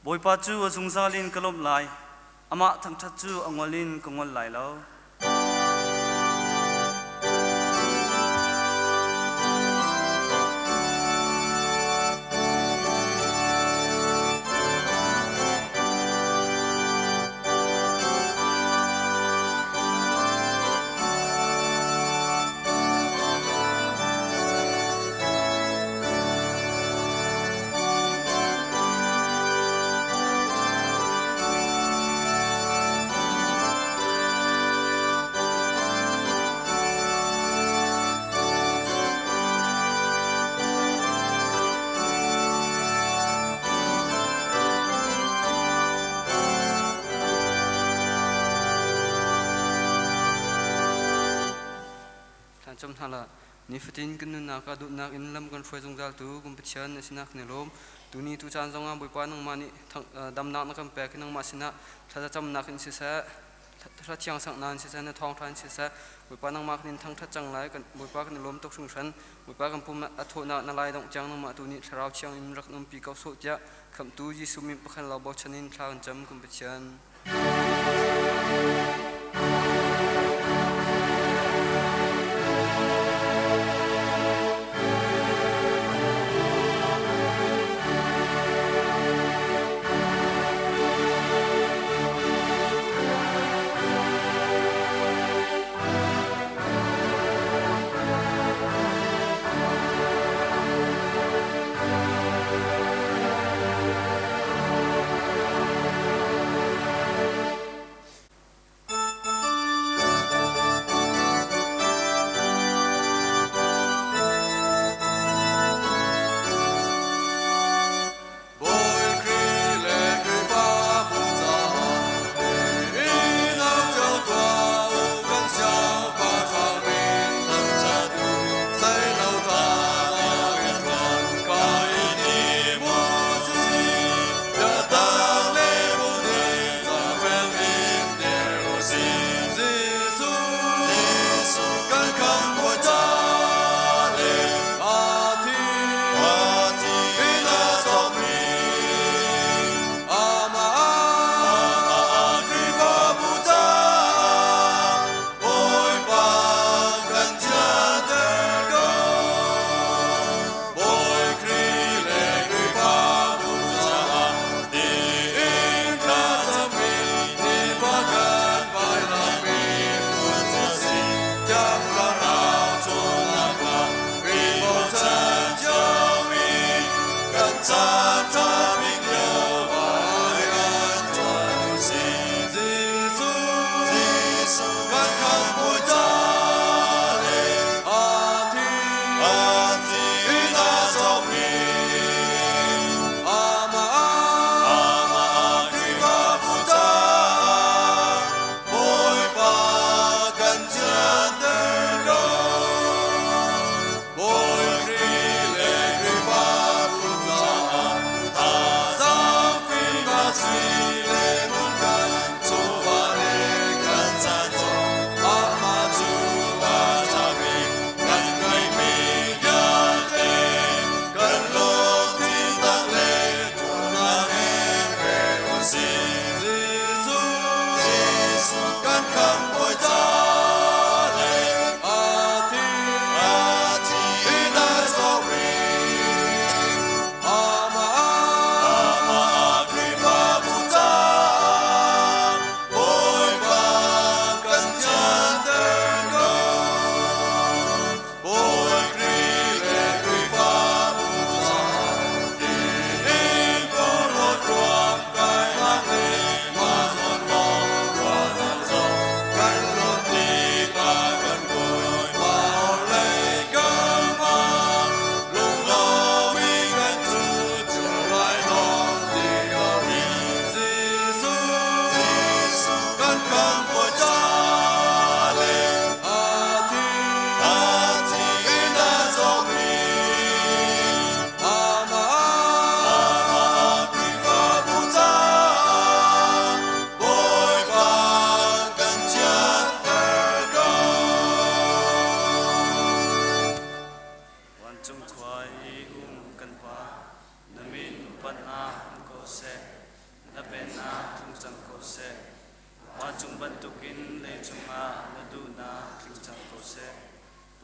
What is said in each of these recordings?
Bawipa cu a zungzal in ka lawmh lai, amah thangṭhat cu a ngol in ka ngol lai lo. Thlacam hna la nifatin kan nunnak ah duhnak in lam kan hruai zungzal tu kan Pathian na sinak kan i lawm. Tuni tu caan zongah Bawipa nangmah nih damnak na kan pek i nangmah sinah thlacamnak in siseh thla thiang saknak in siseh na thawngṭha in siseh Bawipa nangmah kan in thangṭhat cang lai. Kan Bawipa kan i lawm tuk hringhran. Bawipa kan pum a thawhnak na lai dongh tiang nangmah tu nih thlarau thiang in rak umpi ko sawh tiah Khamhtu Jesuh min pakhat lo bochan in thla kan cam kan Pathian.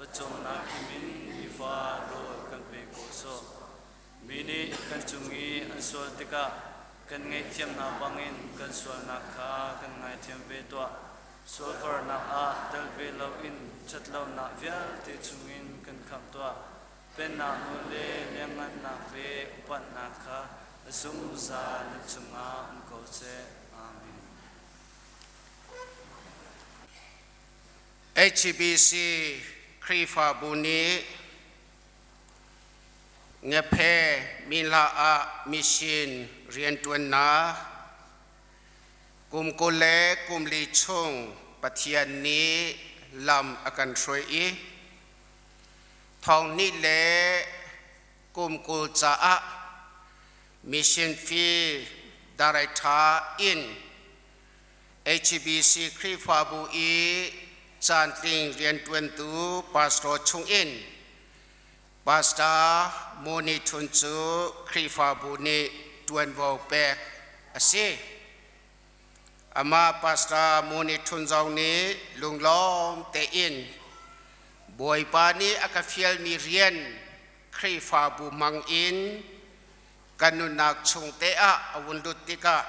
Pawcawmnak him in nifa rawl kan pe ko sawh. Mi nih kan cung i an sual tikah kan ngaihthiam hna bangin kan sualnak kha kan ngaithiam ve tuah. Sualfarnak ah tel ve loin ṭhatlonak vialte chungin kan khamh tuah. Pennak nawl le lianhngannak le upatnak kha a zungzal na cungah um ko seh. Amen. HBC Khrihfabu nih Ngephe Minhla ah mission rianṭuannak kum 20 le kum li chung Pathian nih lam a kan hruai i thong hnih le kum 20 caah mission fee director in HBC Khrihfabu i caantling rianṭuantu pastor chungin Pastor Moni Thun cu Khrihfabu nih ṭuanvo pek a si. Amah Pastor Moni Thun zong nih lunglawm tein Bawipa nih a ka fialmi rian Khrihfabu hmang in kan nunnak chung te ah a vun lut tikah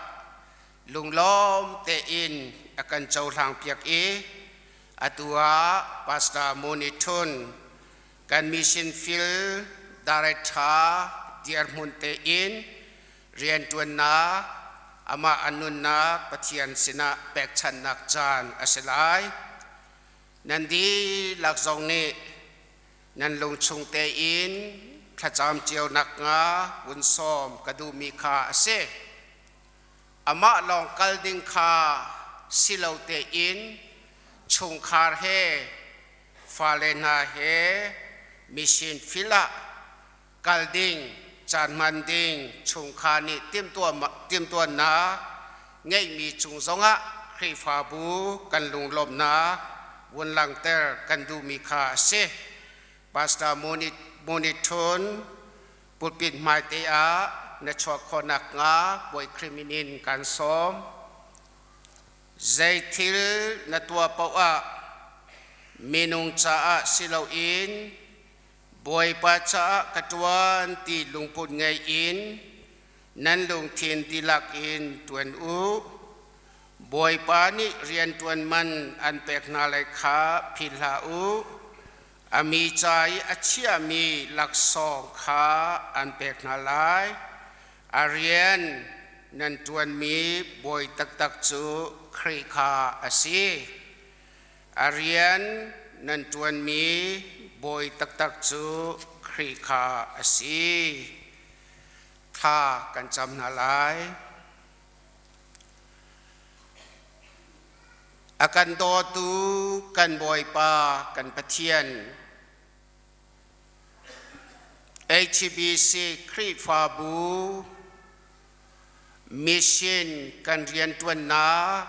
lunglawm tein a kan cohlang piak i atu ah Pastor Moni Thun kan mission field director dirhmun tein rianṭuannak amah a nunnak Pathian sinah pekchanhnak caan a si lai. Nan dihlak zong nih nan lungchung tein thlacam cio nakhnga vun sawm ka duhmi kha a si. Amah lawng kal ding kha si lo tein chungkhar he fale hna he mission field ah kal ding caan hman ding chungkhar nih timhtuahnak ngeihmi cung zongah Khrihfabu kan lunglawmhnak vun langhter kan duhmi kha a si. Pastor Moni Thun pulpit hmaite ah na chuah khawh nakhnga Bawi Khrih min in kan sawm. Zei thil na tuah paoh ah minung caah si loin Bawipa caah ka ṭuan ti lungput ngei in nan lungthin dihlak in ṭuan u. Bawipa nih rianṭuan man an pek hna lai kha philh hlah u. A mi ca i a chiahmi laksawng kha an pek hna lai. A rian nan ṭuanmi bawi taktak cu Khrih kha a si. A rian nan ṭuanmi bawi taktak cu Khrih kha a si. Thla kan cam hna lai. A kan dawtu kan Bawipa kan Pathian, HBC Khrihfabu mission kan rianṭuannak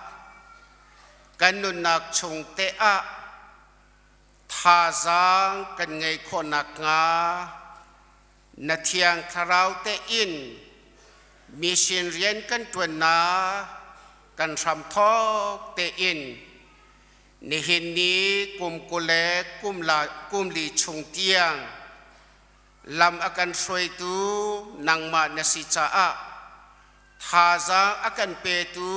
kan nunnak chung te ah thazaang kan ngeih khawh nakhnga na thiang thlarau tein mission rian kan ṭuannak kan hramthawk tein nihin ni kum 20 le kum li chung tiang lam a kan hruaitu nangmah na si caah thazaang a kan petu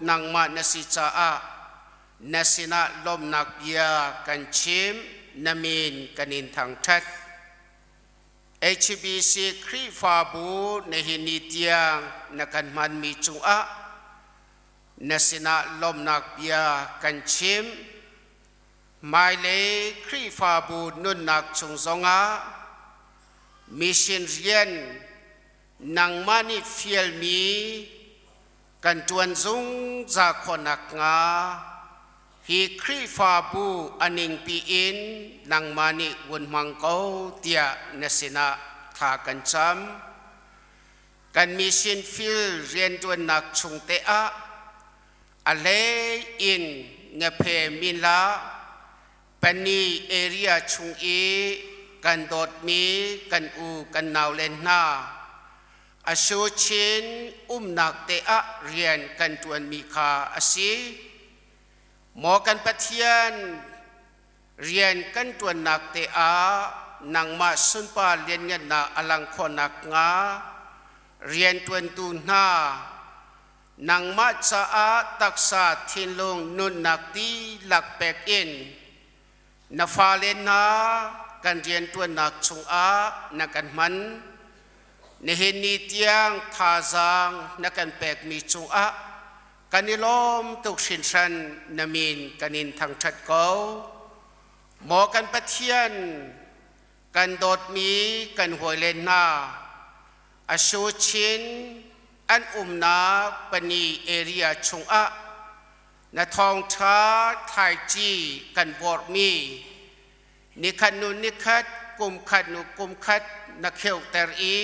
nangmah na si caah na sinah lawmhnak bia kan chim, na min kan in thangṭhat. HBC Khrihfabu nihin ni tiang na kan hmanmi cungah na sinah lawmhnak bia kan chim. Hmailei Khrihfabu nunnak chung zongah mission rian nangmah nih fialmi kan ṭuan zungzal khawh nakhnga hi Khrihfabu a ningpi in nangmah nih vun hmang ko tiah na sinah thla kan cam. Kan mission field rianṭuannak chung te ah a hlei in Ngaphe Minla Pani area chung i kan dawtmi kan u kan naule hna a chin umnak te ah rian kan ṭuanmi kha a si. Maw kan Pathian, Rian kan ṭuannak te ah nangmah sunpar lianngannak a lang khawh nakhnga rianṭuantu hna nangmah caah taksa thinlung nunnak dihlak pek in na fale hna kan rianṭuannak chungah na kan hman. Nihin ni tiang thazaang na kan pekmi cungah kan i lawm tuk hrinhran, na min kan in thangṭhat ko. Maw kan Pathian, kan dawtmi kan hawile hna, Ashu Chin an umnak Pani area chungah na thawngṭha thlaici kan vorhmi nikhat nu nikhat, kum khat nu kum khat na kheuhter i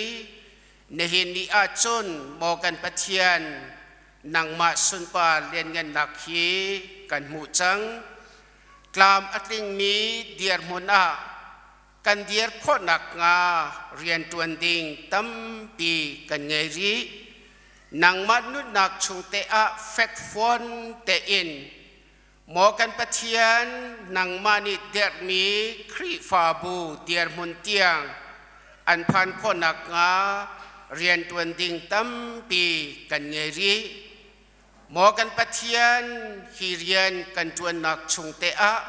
nihin ni ah cun maw kan Pathian, nangmah sunpar lianngannak hi kan hmuh cang. Tlam a tlingmi dirhmun ah kan dir khawh nakhnga rianṭuan ding tampi kan ngei rih. Nangmah nunnak chung te ah fekfuan tein maw kan Pathian, nangmah nih derhmi Khrihfabu dirhmun tiang an phan khawh nakhnga rianṭuan ding tampi kan ngei rih. Maw kan Pathian, hi rian kan ṭuannak chung te ah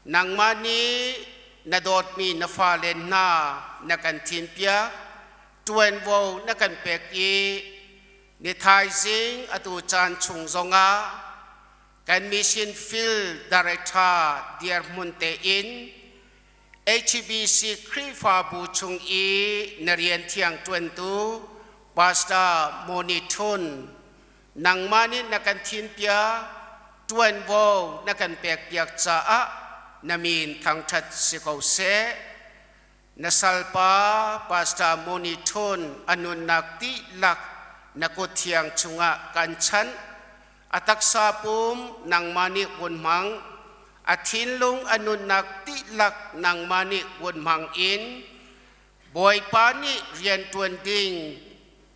nangmah nih na dawtmi na fale hna na kan thimpiak, ṭuanvo na kan pek i ni thaizing atu caan chung zongah kan mission field director dirhmun tein HBC Khrihfabu chung i na rian thiang ṭuantu Pastor Moni Thun, nangmah nih na kan thimpiak, ṭuanvo na kan pekpiak caah na min thangṭhat si ko seh. Na salpa Pastor Moni Thun a nunnak dihlak na kut thiang chungah kan chanh. A taksa pum nangmah nih vun hmang, a thinlung a nunnak dihlak nangmah nih vun hmang in Bawipa nih rianṭuan ding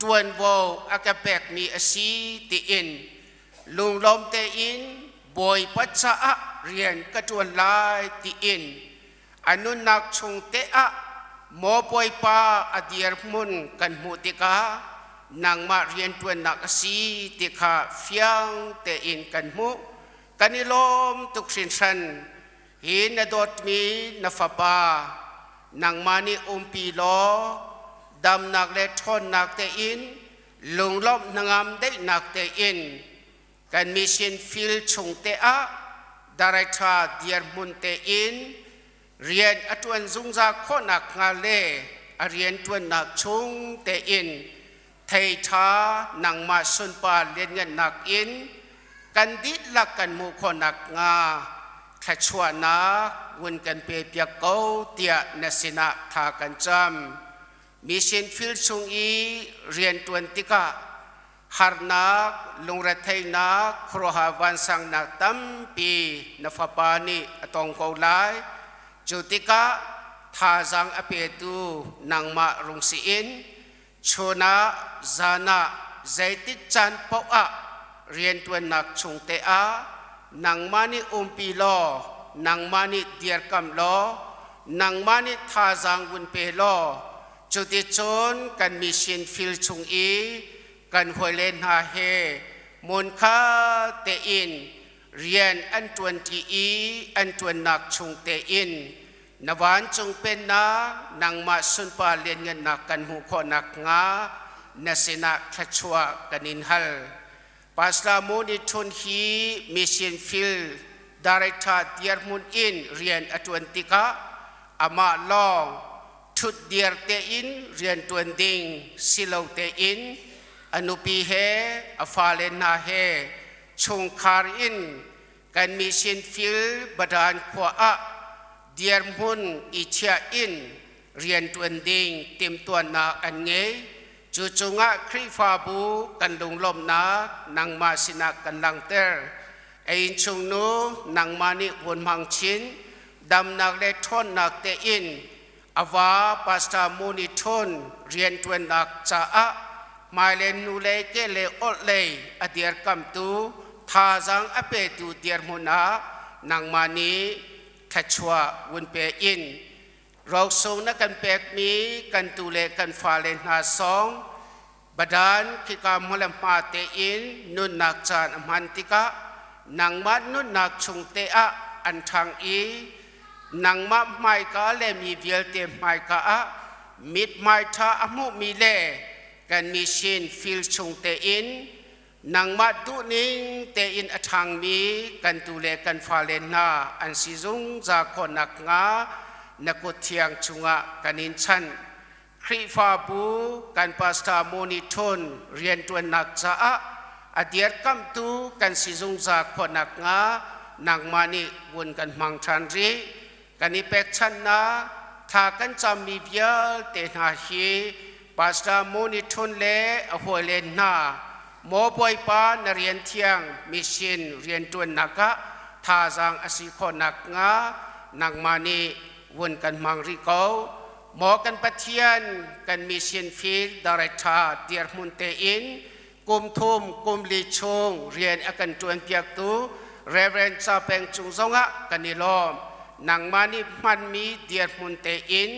ṭuanvo a ka pekmi a si tiin lunglawm tein Bawipa caah rian ka ṭuan lai tiin a nunnak chung te ah maw Bawipa a dirhmun kan hmuh tikah nangmah rianṭuannak a si ti kha fiang tein kan hmuh. Kan i lawm tuk hringhran. Hi na dawtmi na fapa nangmah nih umpi law damnak le ṭhawnnak tein, lunglawmh hnangam daihnak tein kan mission field chung te ah director dirhmun tein rian a ṭuan zungzal khawh nakhnga le a rianṭuannak chung tein thei ṭha nangmah sunpar lianngannak in kan dihlak kan hmuh khawh nakhnga thluachuahnak vun kan pe piak ko tiah na sinah tha kan cam. Mission field chung i rianṭuan tikah harnak, lungretheihnak, khuaruahhar vansangnak tampi na fapa nih a tong ko lai. Cu tikah thazaang a petu nangmah rung si in chun ah zan ah zeitik caan paoh ah rianṭuannak chung te ah nangmah nih umpi law, nangmah nih dirkamh law, nangmah nih thazaang vun pe law, cuticun kan mission field chung i kan hawile hna he hmunkhat tein rian an ṭuanṭi i an ṭuannak chung tein na vancung pennak nangmah sunpar lianngannak kan hmuh khawh nakhnga na sinah thluachuah kan in hal. Pastor Moni Thun hi mission field director dirhmun in rian a ṭuan tikah amah lawng ṭhutdir tein rianṭuan ding si lo tein a nupi he a fale hna he chungkhar in kan mission field Badan khua ah dirhmun i chiah in rianṭuan ding timhtuahnak an ngei. Cu cungah Khrihfabu kan lunglawmhnak nangmah sinah kan langhter. A innchungnu nangmah nih vun hmang chin, damnak le ṭhawnnak tein a va Pastor Muni Thun rianṭuannak caah hmailei hnulei kehlei orhlei a dirkamtu thazaang a petu dirhmun ah nangmah nih thluachuah vun pe in roksung na kan pekmi kan tu le kan fale hna song badan khika hmule hma tein nunnak caan a hman tikah nangmah nunnak chung te ah an ṭhang i nangmah hmaika le mi vialte hmaika ah mithmai ṭha a hmuhmi le kan mission field chung tein nangmah duhning tein a ṭhangmi kan tu le kan fale hna an si zungzal khawh nakhnga na kut thiang chungah kan in chanh. Khrihfabu kan pastor Moni Thun rianṭuannak caah a dirkamhtu kan si zungzal khawh nakhnga nangmah nih vun kan hmang ṭhan rih. Kan i pekchanhnak thla kan cammi vialte hna hi Pastor Moni Thun le a hawile hna maw Bawipa na rian thiang mission rianṭuannak ah thazaang a si khawh nakhnga nangmah nih vun kan hmang rih ko. Maw kan Pathian kan mission field director dirhmun tein kum thum kum li chung rian a kan ṭuanpiaktu Reverend Ca Peng cung zongah kan i lawm. Nangmah nih hmanmi dirhmun tein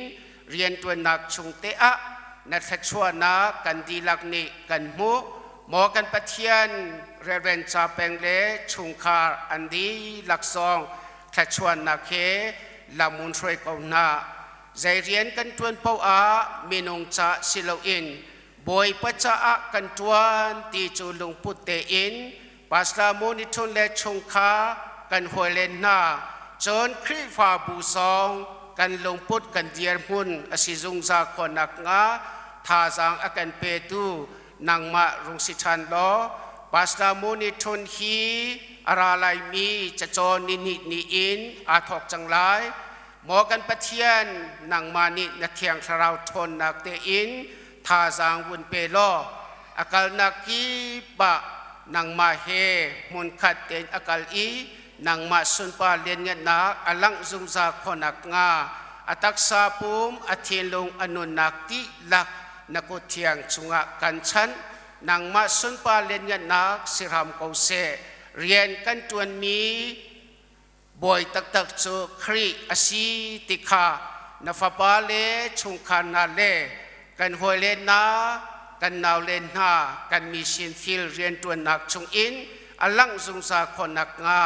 rianṭuannak chung te ah na thluachuahnak kan dihlak nih kan hmuh. Maw kan Pathian Reverend Ca Peng le chungkhar an dihlak zong thluachuahnak he lamun hruai ko hna. Zei rian kan ṭuan paoh ah minung ca si loin Bawipa caah kan ṭuan ti cu lungput tein Pastor Monithun le chungkhar kan hawile hna cun Khrihfabu zong kan lungput kan dirhmun a si zungzal khawh nakhnga thazaang a kan petu nangmah rung si ṭhan law Pastor Monithun hi a ra laimi cacawn nihnih ni in aa thawk cang lai. Maw kan Pathian, nangmah nih na Thiang Thlarau ṭhawnnak tein thazaang vun pe law a kalnak kip ah nangmah he hmunkhat tein a kal i nangmah sunpar lianngannak a langh zungzal khawh nakhnga a taksa pum a thinlung a nunnak dihlak na kut thiang chungah kan chanh. Nangmah sunpar lianngannak si hram ko seh. Rian kan ṭuanmi Bawi taktak cu Khrih a si ti kha na fapa le chungkhar hna le kan hawile hna, kan naule hna kan mission field rianṭuannak chungin a langh zungzal khawh nakhnga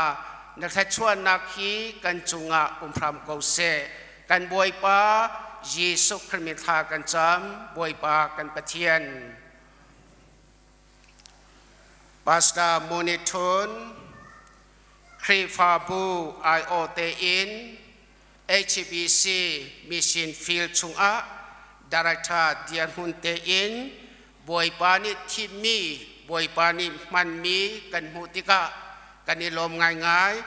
na thluachuahnak hi kan cungah um hram ko seh. Kan Bawipa Jesuh Khrih min thla kan cam, Bawipa kan Pathian. Pastor Moni Thun, Khrihfabu aiawh tein HBC Mission Field chungah director dirhmun tein Bawipa nih thimmi, Bawipa nih hmanmi kan hmuh tikah kan i lawm ngaingai.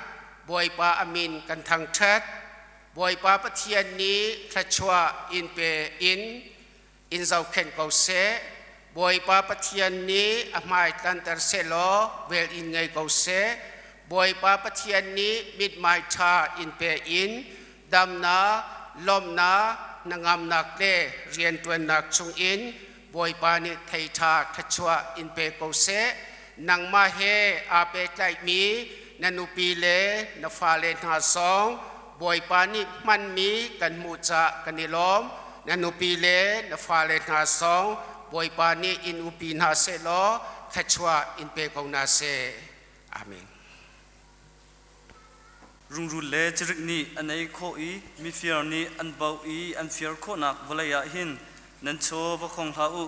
Bawipa a min kan thangṭhat. Bawipa Pathian nih thluachuah in pe in in zohkhenh ko seh. Bawipa Pathian nih a hmai tlanter sehlaw vel in ngei ko seh. Bawipa Pathian nih mithmai ṭha in pe in damnak, lawmhnak, hnangamnak le rianṭuannak chungin Bawipa nih thei ṭha thluachuah in pe ko seh. Nangmah he aa pehtlaihmi na nupi le na fale hna zong Bawipa nih hmanmi kan hmuh caah kan i lawm. Na nupi le na fale hna zong Bawipa nih in upi hna sehlaw thluachuah in pe ko hna seh. Amen. Rungrul le cirik nih an ei khawh i mifir nih an baoh i an fir khawhnak vawlei ah hin nan chaw va khong hlah u.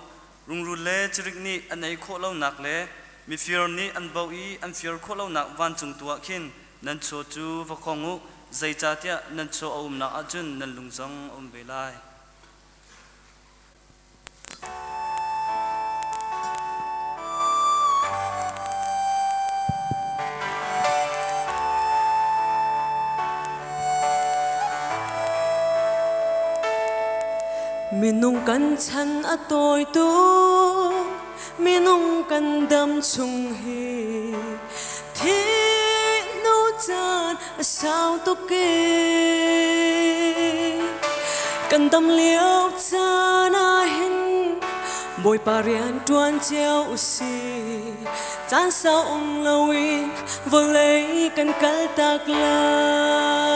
Rungrul le cirik nih an ei khawh lonak le mifir nih an baoh i an fir khawh lonak vancung tu ah khin nan chaw cu va khong u, zeicahtiah nan chaw a umnak ahcun nan lung zong a um ve lai. Minung kan chan a tawi tuk, minung kan dam chung hi thih hnu caan a sau tuk i kan dam lio caan ah hin Bawipa rian ṭuan cio u sih. Caan sau um loin vawlei kan kal tak lai.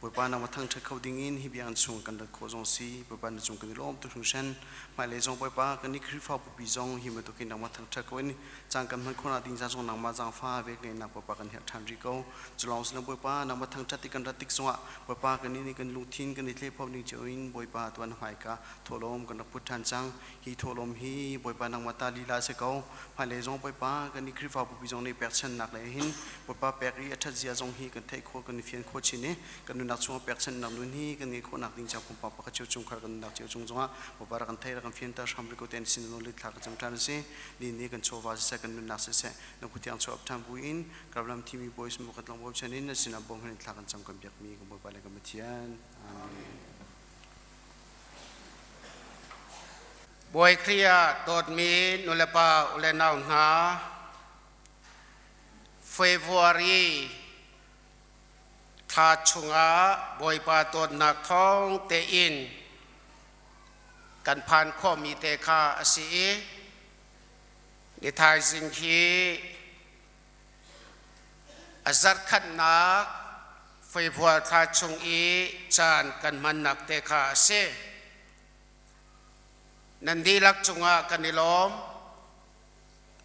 Bawipa nangmah thangṭhat kho dingin hi biakinn chung kan rat khawh zong si. Bawipa na cung kan i lawm tuk hringhran. Hmailei zong Bawipa kan i Khrihfa bupi zong hi bantukin nangmah thangṭhat ko in caan kan hman khawhnak ding ca zong nangmah zaangfah velngeihnak Bawipa kan herh ṭhan rih ko. Cu lawng si lo Bawipa nangmah thangṭhat i kan rat tik zongah Bawipa kan nih nih kan lungthin kan i thlehphawp ning cio in Bawipa tuan hmaika thawhlawm kan rak put ṭhan cang. Hi thawhlawm hi Bawipa nangmah ta lila si ko. Hmailei zong Bawipa kan i Khrihfa bupi zong nih pekchanhnak le hin Bawipa pek i a ṭhat zia zong hi kan theih khawh kan i fian khawh chin i kan nunnak chungah pekchanhnak nun hi kan ngeih khawhnak ding ca pumpak pakhat cio chungkhar kan nunnak cio cung zongah Bawipa rak kan thei rak kan fianter hram rih ko te sin nawl thla kan cam ṭhan a si. Ni ni kan chawva siseh kan nunnak siseh na kut thiang chuah ṭhan buin karlam thimi bawi smu kan tlong bochan in na sinah bawm hin thla kan cam kan biakmi kan Bawipa le kan Pathian. Amen. Bawi Khrih ah dawtmi nulepa ule nau hna, February thla chungah Bawipa dawtnak thawng tein kan phan khawhmi te kha a si i ni thaizing hi A zarhkhatnak February thla chung i caan kan hmannak te kha a si. Nan dihlak cungah kan i lawm.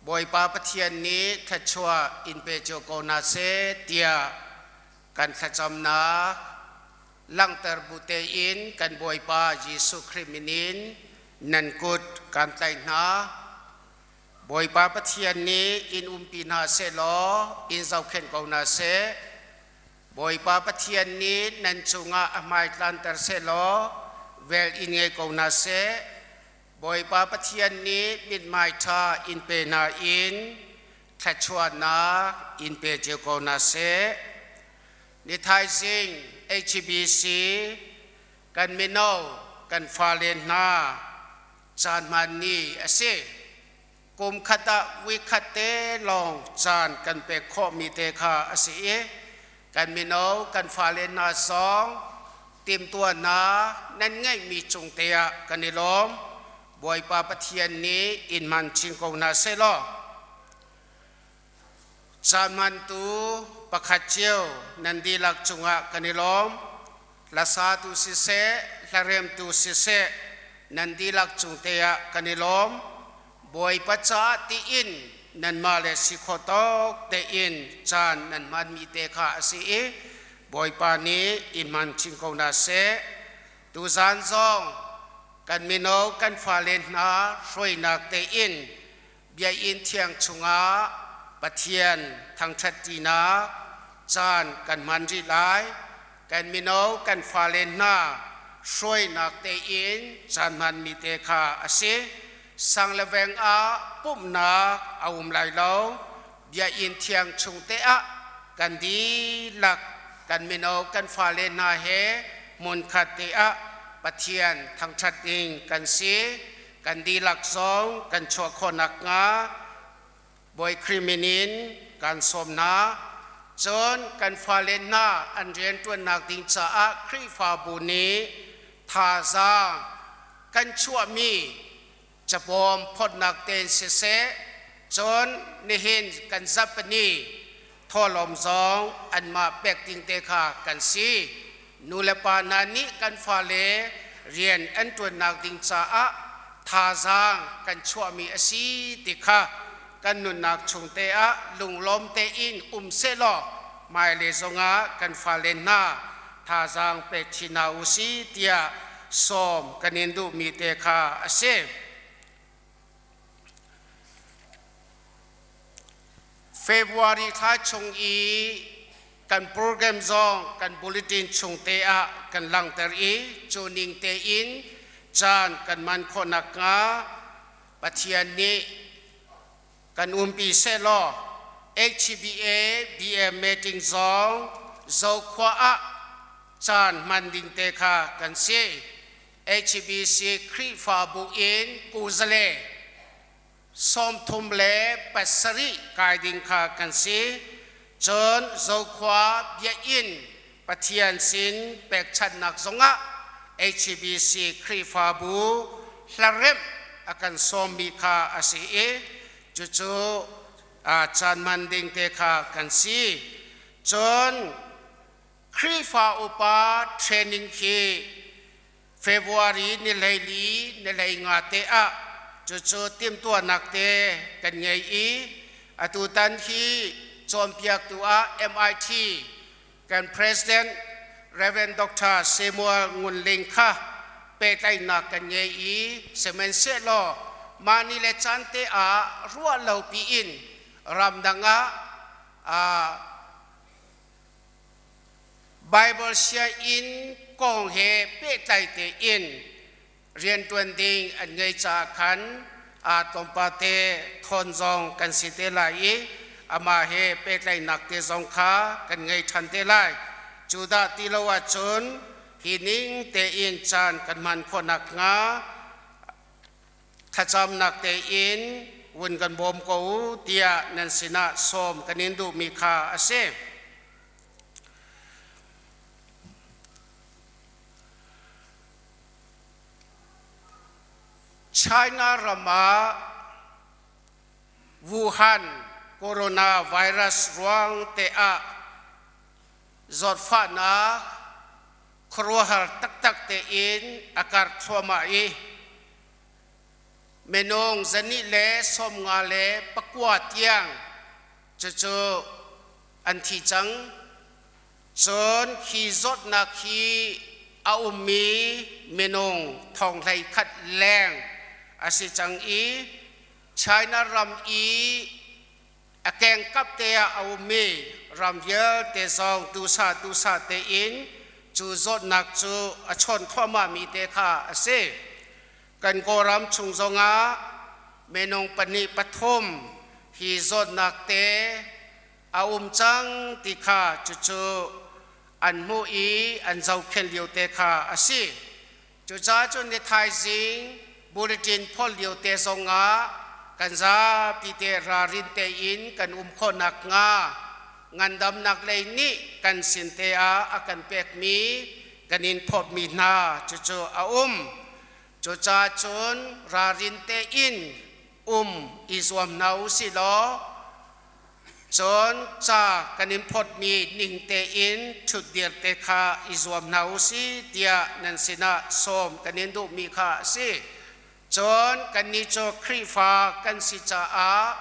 Bawipa Pathian nih thluachuah in pe cio ko hna seh tiah kan thlacamnak langhter bu tein kan Bawipa Jesuh Khrih min in nan kut kan tlaih hna. Bawipa Pathian nih in umpi hna sehlaw in zohkhenh ko hna seh. Bawipa Pathian nih nan cungah a hmai tlanter sehlaw vel in ngei ko hna seh. Bawipa Pathian nih mithmai ṭha in pe hna in thluachuahnak in pe cio ko hna seh. Ni thaizing HBC kan mino kan fale hna caan hmaan ni a si. Kum khat ah vuikhat te lawng caan kan pek khawhmi te kha a si i kan mino kan fale hna zong timhtuahnak nan ngeihmi cung te ah kan i lawm. Bawipa Pathian nih in hman chin ko hna sehlaw caan hmantu pakhat cio nan dihlak cungah kan i lawm. Hlasatu siseh, hlaremtu siseh, nan dihlak cung te ah kan i lawm. Bawipa caah tiin nanmah le si kho tawk tein caan nan hmanmi te kha a si i Bawipa nih i hman chin ko hna seh. Tuzaan zong kan mino kan fale hna hruainak tein biakinn thiang chungah Pathian thangṭhat ṭinak caan kan hman rih lai. Kan mino kan fale hna hruainak tein caan hmanmi te kha a si. Sang le veng ah pumhnak a um lai lo. Biakinn thiang chung te ah kan dihlak kan mino kan fale hna he hmunkhat te ah Pathian thangṭhat ding kan si. Kan dihlak zong kan chuah khawh nakhnga Bawi Khrih min in kan sawm hna. Cun kan fale hna an rianṭuannak ding caah Khrihfabu nih thazaang kan chuahmi cabawm phawtnak tein siseh, cun nihin kan zapani thawhlawm zong anmah pek ding te kha kan si. Nu le pa hna nih kan fale rian an ṭuannak ding caah thazaang kan chuahmi a si ti kha kan nunnak chung te ah lunglawm tein um sehlaw hmailei zongah kan fale hna thazaang pek chin hna u si tiah sawm kan in duhmi te kha a si. February thla chung i kan program zong kan bulletin chung te ah kan langhter i cu ning tein caan kan man khawh nakhnga Pathian nih kan umpi sehlaw HBA BM meeting zong Zokhua ah caan hman ding te kha kan si. HBC Khrihfabu in Kuzale 37 kai ding kha kan si. Cun Zokhua biakinn Pathian sin pekchanhnak zongah HBC Khrihfabu hlaremh a kan sawmmi kha a si i cucu caan hman ding te kha kan si. Cun Khrihfa upa training hi February ni 14 ni 15 te ah cucu timhtuahnak te kan ngei i atutan hi cawnpiaktu ah MIT kan President Reverend Dr. Samuel Ngun Ling kha pehtlaihnak kan ngei i sihmanhsehlaw mah ni le caan te ah ruah lo piin ramdang ah Bible sianginn kong he pehtlai tein rianṭuan ding an ngei caah khan aa tlawmpate thawn zong kan si te lai i amah he pehtlaihnak te zong kha kan ngei ṭhan te lai. Cu dah ti lo ahcun hi ning tein caan kan hman khawh nakhnga thlacamnak tein vun kan bawm ko u tiah nan sinah sawm kan in duhmi kha a si. China ram ah Wuhan coronavirus ruang te ah zawtfahnak khuaruahhar taktak tein a karh thluahmah i minung 259 tiang cucu an thi cang. Cun hi zawtnak hi a ummi minung thong 11 leng a si cang i China ram i a kengkap te ah a ummi ram vialte zong duhsah duhsah tein cu zawtnak cu a chawn thluahmahmi te kha a si. Kan Kawlram chung zongah minung pahnih pathum hi zawtnak te a um cang ti kha cucu an hmuh i an zohkhenh lio te kha a si. Cucaah cun ni thaizing bulletin phol lio te zongah kan zapi te ralrin tein kan um khawh nakhnga ngandamnak lei nih kan sin te ah a kan pekmi kan in phawtmi hna cucu a um. Cucaah cun ralrin tein um i zuam hna u sih law cun ca kan in phawtmi ning tein ṭhutdir te kha i zuam hna u si tiah nan sinah sawm kan in duhmi kha a si. Cun kannih cu Khrihfa kan si caah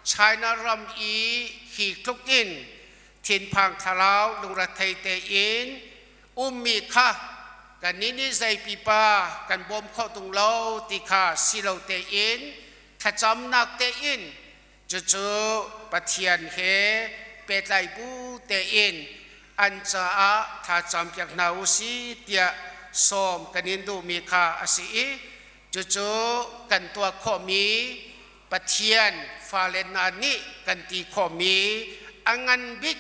China ram i hi tluk in thinphang thlarau lungrethei tein ummi kha kannih nih zei pipa kan bawm khawh tung lo ti kha si lo tein thlacamnak tein Cucu Pathian he pehtlai bu tein an caah thlacampiak hna u si tiah sawm kan in duhmi kha a si i cucu kan tuah khawhmi Pathian fale hna nih kan ti khawhmi a ngan bik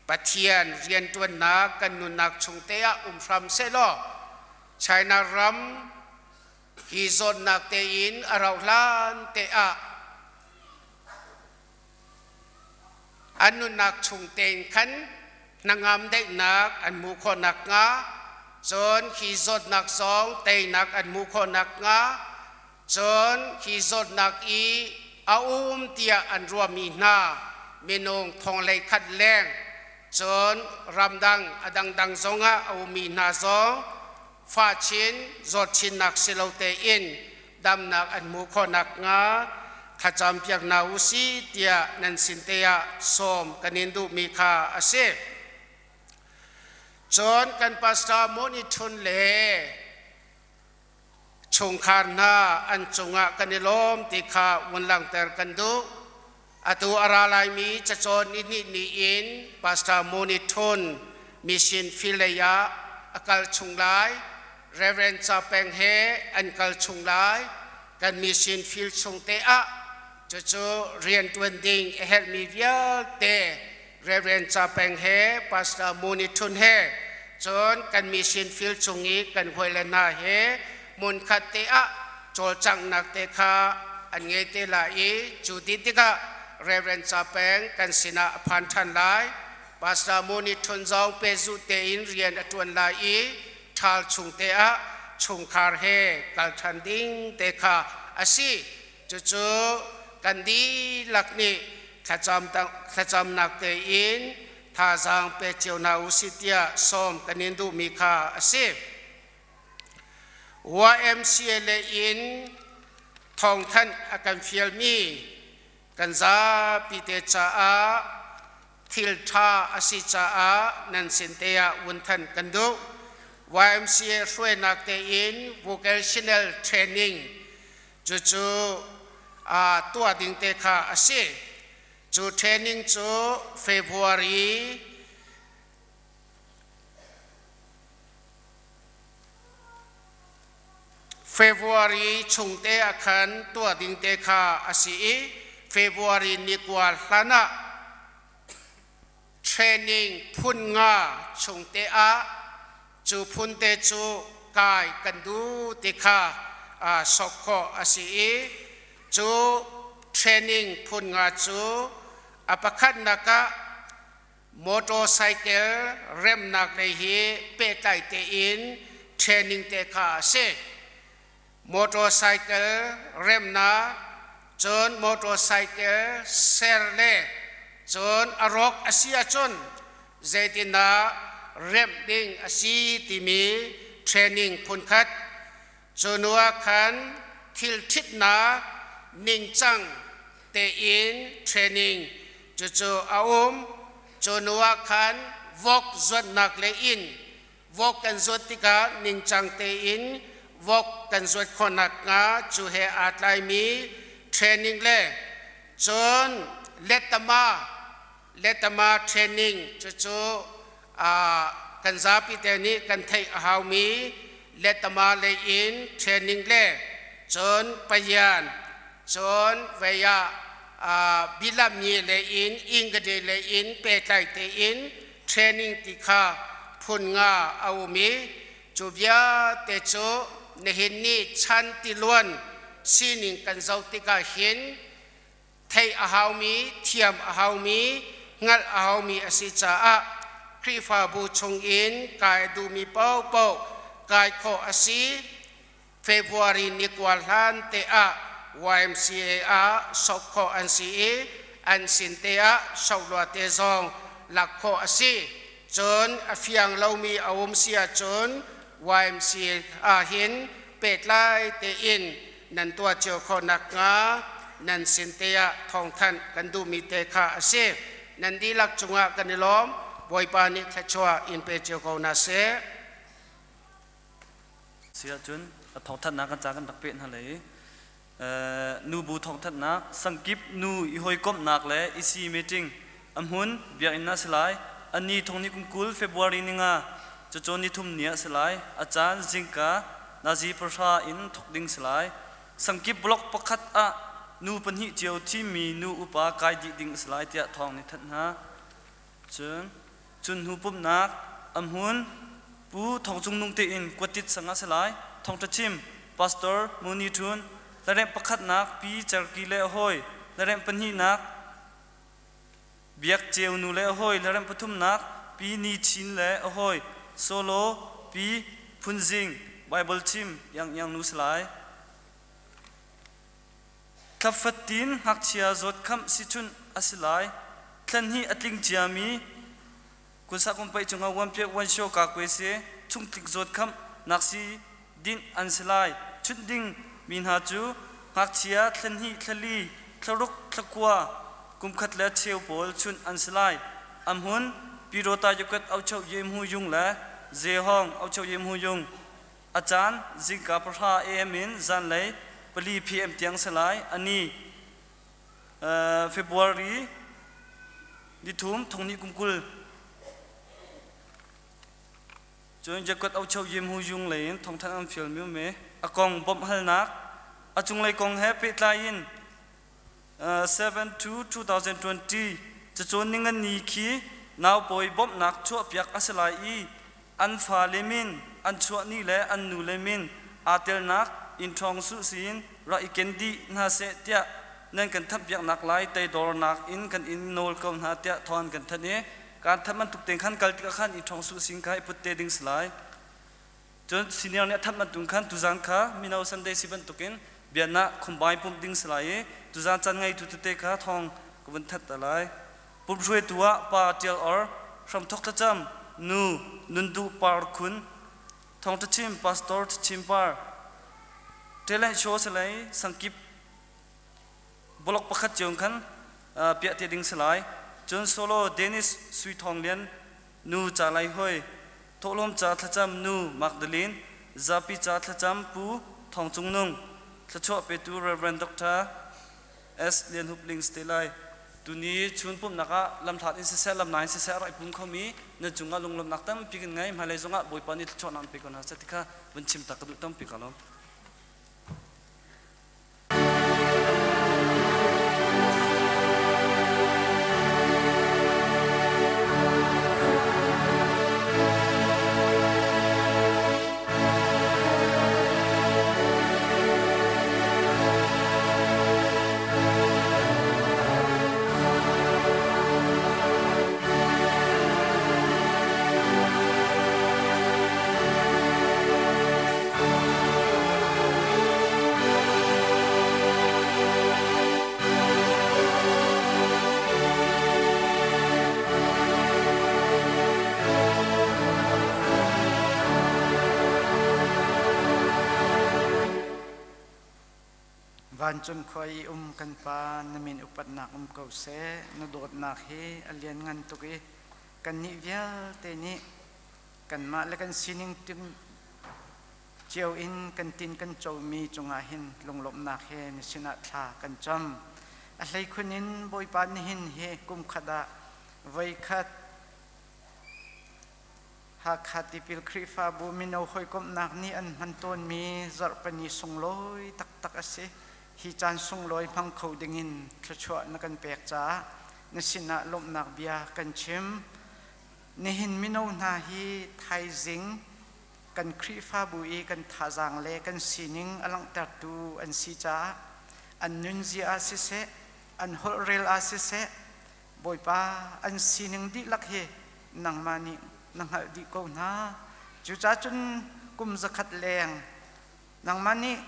Pathian rianṭuannak kan nunnak chung te ah um hram sehlaw China ram Hi zawtnak tein a rauh hlan te ah an nunnak chung tein khan hnangam daihnak an hmuh khawh nakhnga, cun hi zawtnak zong teinak an hmuh khawh nakhnga, cun hi zawtnak i a um tiah an ruahmi hna minung thong 11 leng, cun ramdang a dangdang zongah a ummi hna zong fa chin zawt chinnak si lo tein damnak an hmuh khawh nakhnga thlacam piak hna u si tiah nan sin te ah sawm kan in duhmi kha a si. Cun kan pastor Moni Thun le chungkhar hna an cungah kan i lawm ti kha vun langhter kan duh. Atu a ra laimi cacawn ni hnih ni in Pastor Moni Thun mission field lei ah a kal chung lai. Reverend Ca Peng he an kal chung lai. Kan mission field chung te ah cucu rian ṭuan ding a herhmi vialte Reverend Ca Peng he Pastor Moni Thun he cun kan mission field chung i kan hawile hna he hmunkhat te ah cawlcanghnak te kha an ngei te lai i cu ti tikah Reverend Ca Peng kan sinah a phan ṭhan lai. Pastor Moni Thun zong pehzulh tein rian a ṭuan lai i ṭhal chung te ah chungkhar he kal ṭhan ding te kha a si. Cucu kan dihlak nih thlacamnak tein thazaang pe cio hna usih tiah sawm kan in duhmi kha a si. YMCA lei in thawngthanh a kan fialmi kan zapi te caah thil ṭha a si caah nan sin te ah vun thanh kan duh. YMCA hruainak tein vocational training cucu tuah ding te kha a si. Cu training cu February February chung te ah khan tuah ding te kha a si i February ni kua hlan ah training phun nga chung te ah cu phun te cu kai kan duh ti kha sok khawh a si i cu training phun nga cu a pakhatnak ah motorcycle remnak lei hi pehtlai tein training te kha a si. Motorcycle remnak, cun motorcycle ser le cun a rawk a si ahcun zeitindah remh ding a si timi training phunkhat. Cu hnu ah khan thil ṭhitnak ningcang tein training cucu a um. Cu hnu ah khan vok zuatnak lei in vok kan zuat tikah ningcang tein vok kan zuat khawh nakhnga cu he aa tlaimi training le cun lettama lettama training cucu kan zapi te nih kan theih a haumi lettama lei in training le cun payan cun vei ah bilamyi lei in ingade lei in pehtlai tein training ti kha phun nga a um i cu vialte cu nihin ni chan tiluan sining kan zoh tikah hin theih a haumi, thiam a haumi, hngalh a haumi a si caah Khrihfabu chungin kai duhmi paohpaoh kai khawh a si. February ni kua hlan te ah YMCA ah sok khawh an si i an sin te ah sohlua te zong lak khawh a si. Cun a fiang lomi a um si ahcun YMCA ah hin pehtlai tein nan tuah cio khawh nakhnga nan sin te ah thawngthanh kan duhmi te kha a si. Nan dihlak cungah kan i lawm. Bawipa nih thluachuah in pe cio ko hna seh. Si ahcun a thawngthanhnak kan ca kan rak peh hna lei. Nubu thawngthanhnak sangkip nu i hawikomhnak le EC meeting a hmun biakinn ah si lai. Ani thong ni kum 20 February ni nga cacawn ni thum ni ah si lai. A caan zingka nazi 10 in thok ding si lai. Sangkip block pakhat ah nu pahnih cio thimmi nu upa kai dih ding a si lai tiah thawng nih thanh hna. Cun cun hnu pumhnak a hmun Pu Thawng Cung Nung tein kuatit sang ah si lai. Thawngṭha chim Pastor Muni Ṭhun, hlaremh pakhatnak Pi Cerki le a hawi, hlaremh pahnihnak Biak Ceu nu le a hawi, hlaremh pathumnak Pi Ni Chin le a hawi, solo Pi Phun Zing, Bible chim Iang Iang nu si lai. Thla fatin ngakchia zawtkhamh sichunh a si lai. Thla hnih a tling ciami Kunsa kum paih cungah uanpiak uansio ka kue se chungtlik zawtkham naksi dinh an si lai. Chunh ding mi hna cu ngakchia thla hnih thla li thla ruk thla kua kum khat le cheu pawl chunh an si lai. A hmun Pirota Yukat Aucho Yemhu Yung le Zehong Aucho Yemhu Yung. A caan zingka 10 AM in zanlei 4 PM tiang si lai. Ani February nithum thonghnih kum 20. Cun Jacob Aucho Yim Hu Yung lei in thawngthanh an fialmi um i a kong bawmh halnak a cunglei kong he pehtlai in 7-2-2020 cacawn ningan ni khi naupawi bawmhnak chuahpiak a si lai i an fale min an chuah ni le an nule min aa telnak inn ṭhawng suh sin rak i ken dih hna seh tiah nan kan thanhpiaknak lai teidornak in kan in nawl ko hna tiah thawng an kan thanh i kaan thanh bantuk tein khan kal tikah khan inn ṭhawng suh sin kha i put te ding si lai. Cun senior nih a thanh bantuk khan tuzan kha mino Sunday si bantukin biana khumbai pumh ding si lai i tuzan caan ngeitu tete kha thawng ka vun thanh ta lai. Pumh hruaitu ah pa Ṭial Or. Hramthok thlacam Nu Nun Duh Par Khun Thawngṭha chim Pastor Thachim Par Talent show salai sangkip blog pakhat cio khan piah te ding salai cun solo Dennis Sui Thawng Lian nu ca lai hoi thawhlawm ca thlacam nu Magdalene zapi ca thlacam Pu Thawng Cung Nung thluachuah petu Reverend Dr. S. Lian Hup Ling te lai tuni chun pumhnak ah lamhlat in siseh lamnai in siseh a rak i pum khomi na cungah lunglawmhnak tampi kan ngei hmailei zongah Bawipa nih thluachuahnak an pe ko hna seh ti kha vun chim ta ka duh tampi ka lawm. Vancung khua i um kan Pa, na min upatnak um ko seh. Na dawtnak hi a lianngan tuk i kannih vialte nih kanmah le kan sining cio in kan tin kan comi cungah hin lunglawmhnak he na sinah thla kan cam. A hleikhun in Bawipa nihin hi kum khat ah voikhat Hakha Tipil Khrihfabu mino hawikomhnak nih an hman tawnmi zarhpini sunglawi taktak a si. Hi caan sunglawi hmang kho dingin thluachuah na kan pek caah na sinah lawmhnak bia kan chim. Nihin mino hna hi thaizing kan Khrihfabu i kan thazaang le kan sining a langhtertu an si caah an nunzia ah siseh, an holhrel ah siseh, Bawipa an sining dihlak hi nangmah nih na hngalh dih ko hna. Cucaah cun kum zakhat leng nangmah nih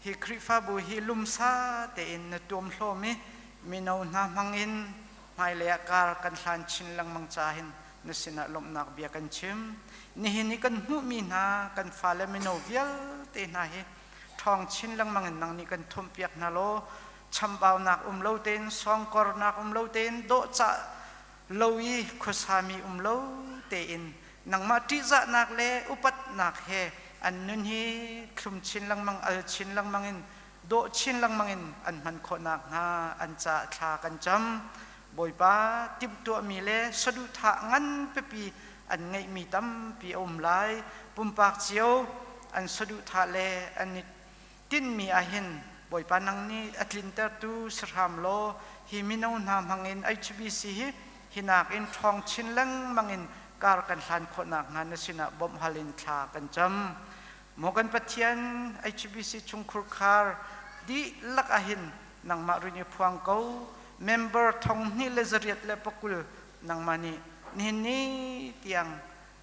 hi Khrihfabu hi lumsa tein na tuamhlawm i mino hna hmangin hmailei ah kar kan hlan chin lengmang ca hin na sinah lawmhnak bia kan chim. Nihin i kan hmuhmi hna kan fale mino vialte hna hi ṭhawng chin lengmang in nang nih kan thumhpiak hna law chambaunak um lo tein sawngkornak um lo tein dawhcah lo i khuasami um lo tein nangmah ṭihzahnak le upatnak he an nun hi thlum chin lengmang al chin lengmang in dawh chin lengmang in an hman khawh nakhnga an caah thla kan cam. Bawipa timhtuahmi le saduhthah ngan pipi an ngeihmi tampi a um lai. Pumpak cio an saduhthah le an i tinhmi ahhin Bawipa nang nih a tlintertu si hram law hi mino hna hmangin HBC hi hinak in ṭhawng chin lengmang in kar kan hlan khawh nakhnga na sinah bawmh hal in thla kan cam. Maw kan Pathian HBC chungkhur khar dihlak ahhin nangmah rin i phuang ko member 2420 nangmah nih nihin ni tiang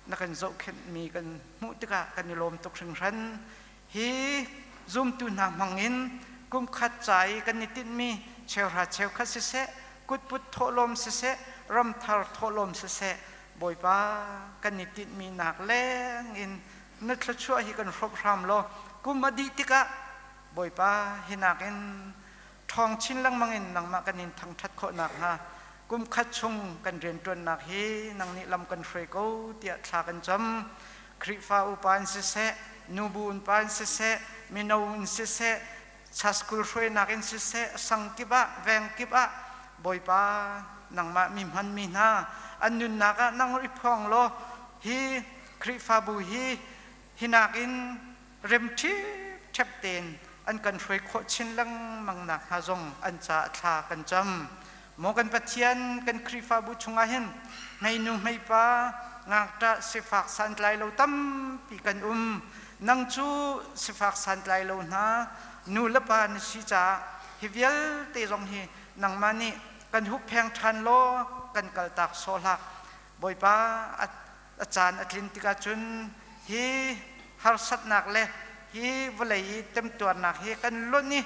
na kan zohkhenhmi kan hmuh tikah kan i lawm tuk hringhran. Hi zumtu hna hmangin kumkhat ca i kan i tinhmi cheuhra cheukhat siseh, kutput thawhlawm siseh, ramthar thawhlawm siseh, Bawipa kan i tinhmi nak leng in na thluachuah hi kan hrawmh hram law kum a dih tikah Bawipa hi nakin ṭhawng chin lengmang in nangmah kan in thangṭhat khawh nakhnga kum khat chung kan rianṭuannak hi nang nih lam kan hruai ko tiah thla kan cam. Khrihfa upa in siseh, nubu in pa in siseh, mino in siseh, chaskul hruainak in siseh, sang kip ah, veng kip ah Bawipa nangmah mi hmanmi hna an nunnak ah nang i phuang law hi Khrihfabu hi hinak in rem ṭhipṭhep tein an kan hruai khawh chin lengmang nakhnga zong an caah thla kan cam. Maw kan Pathian, kan Khrihfabu chungah hin hmeinu hmeipa ngakṭah sifak santlai lo tampi kan um. Nang cu sifak santlai lo hna nu le pa na si caah hi vialte zong hi nangmah nih kan huppheng ṭhan law kan kaltak sawh hlah. Bawipa a caan a tlin tikah cun hi harsatnak le hi vawlei i temtuarnak hi kan lonh i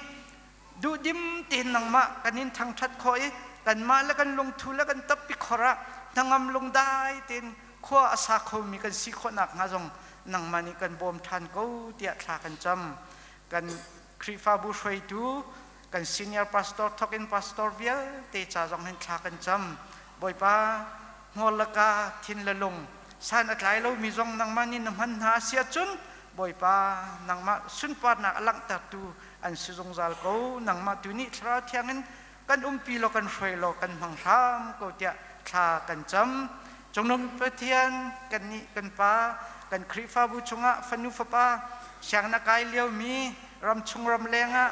duhdim tein nangmah kan in thangṭhat khawh i kanmah le kan lungthu le kan tappi khor ah hnangam lungdai tein khua a sa khomi kan si khawhnak hnga zong nangmah nih kan bawm ṭhan ko tiah thla kan cam. Kan Khrihfabu hruaitu kan senior pastor thawk in pastor vialte ca zong hin thla kan cam. Bawipa hmual laka thin le lung san a tlai lomi zong nangmah nih na hman hna si ahcun Bawipa nangmah sunparnak a langhtertu an si zungzal ko. Nangmah tu nih Thlarau Thiang in kan umpi law kan hruai law kan hmang hram ko tiah thla kan cam. Cungnung Pathian kannih kan Pa kan Khrihfabu chungah fanu fapa sianginn a kai liomi ramchung ramleng ah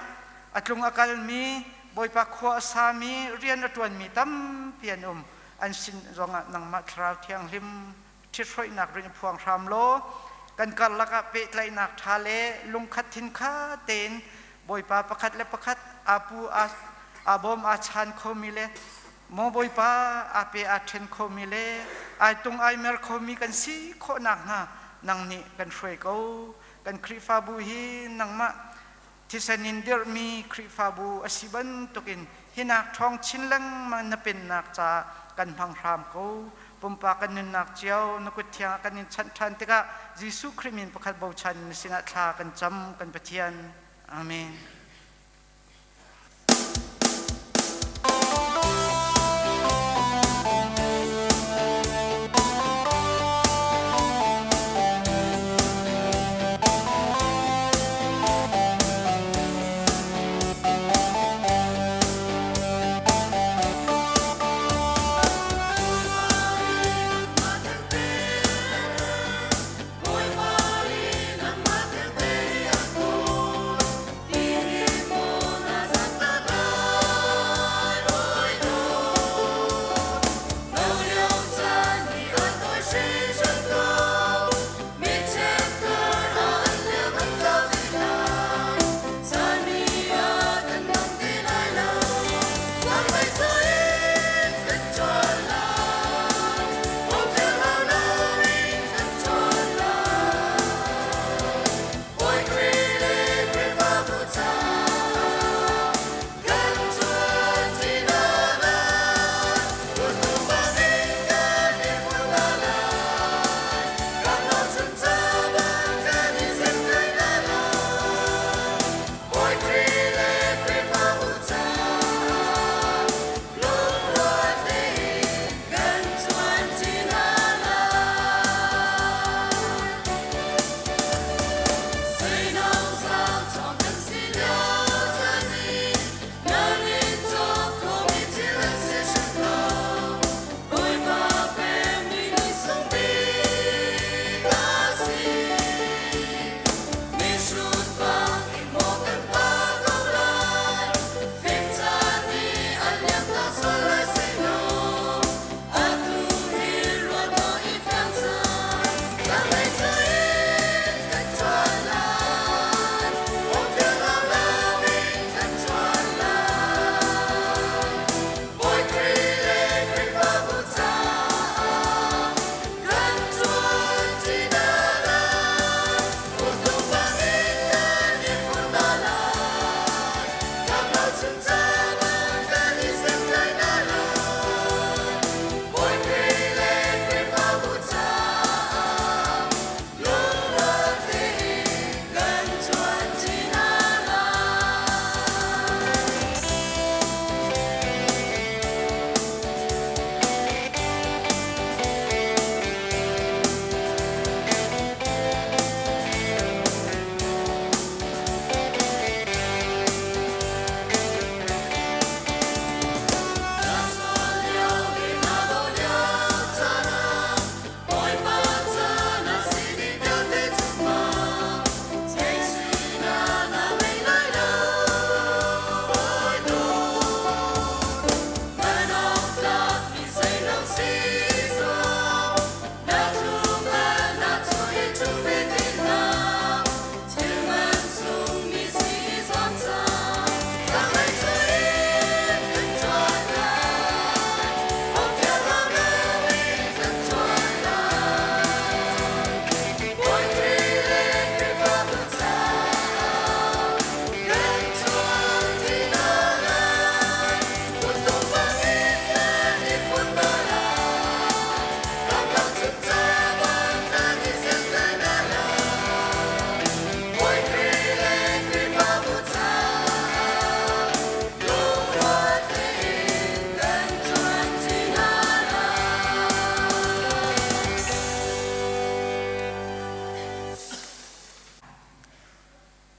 a tlung a kalmi Bawipa khua a sami rian a ṭuanmi tampi an um. An sin zongah nangmah Thlarau Thianghlim ṭhithroihnak rin phuang hram law kan karlak ah pehtlaihnak ṭha le lungkhat thinkhat tein Bawipa pakhat le pakhat aa pu aa bawm aa chan khomi le maw Bawipa aa pe aa ṭhen khomi le ai tung ai mer khomi kan si khawh nakhnga nang nih kan hruai ko. Kan Khrihfabu hi nangmah thisen in dirhmi Khrihfabu a si bantukin hinak ṭhawng chin lengmang na pennak caah kan hmang hram ko. Pumpak kan nunnak cio na kut thiang ah kan in chanh ṭhan tikah Jesuh Khrih min pakhat bochan na sinah thla kan cam kan Pathian. Amen.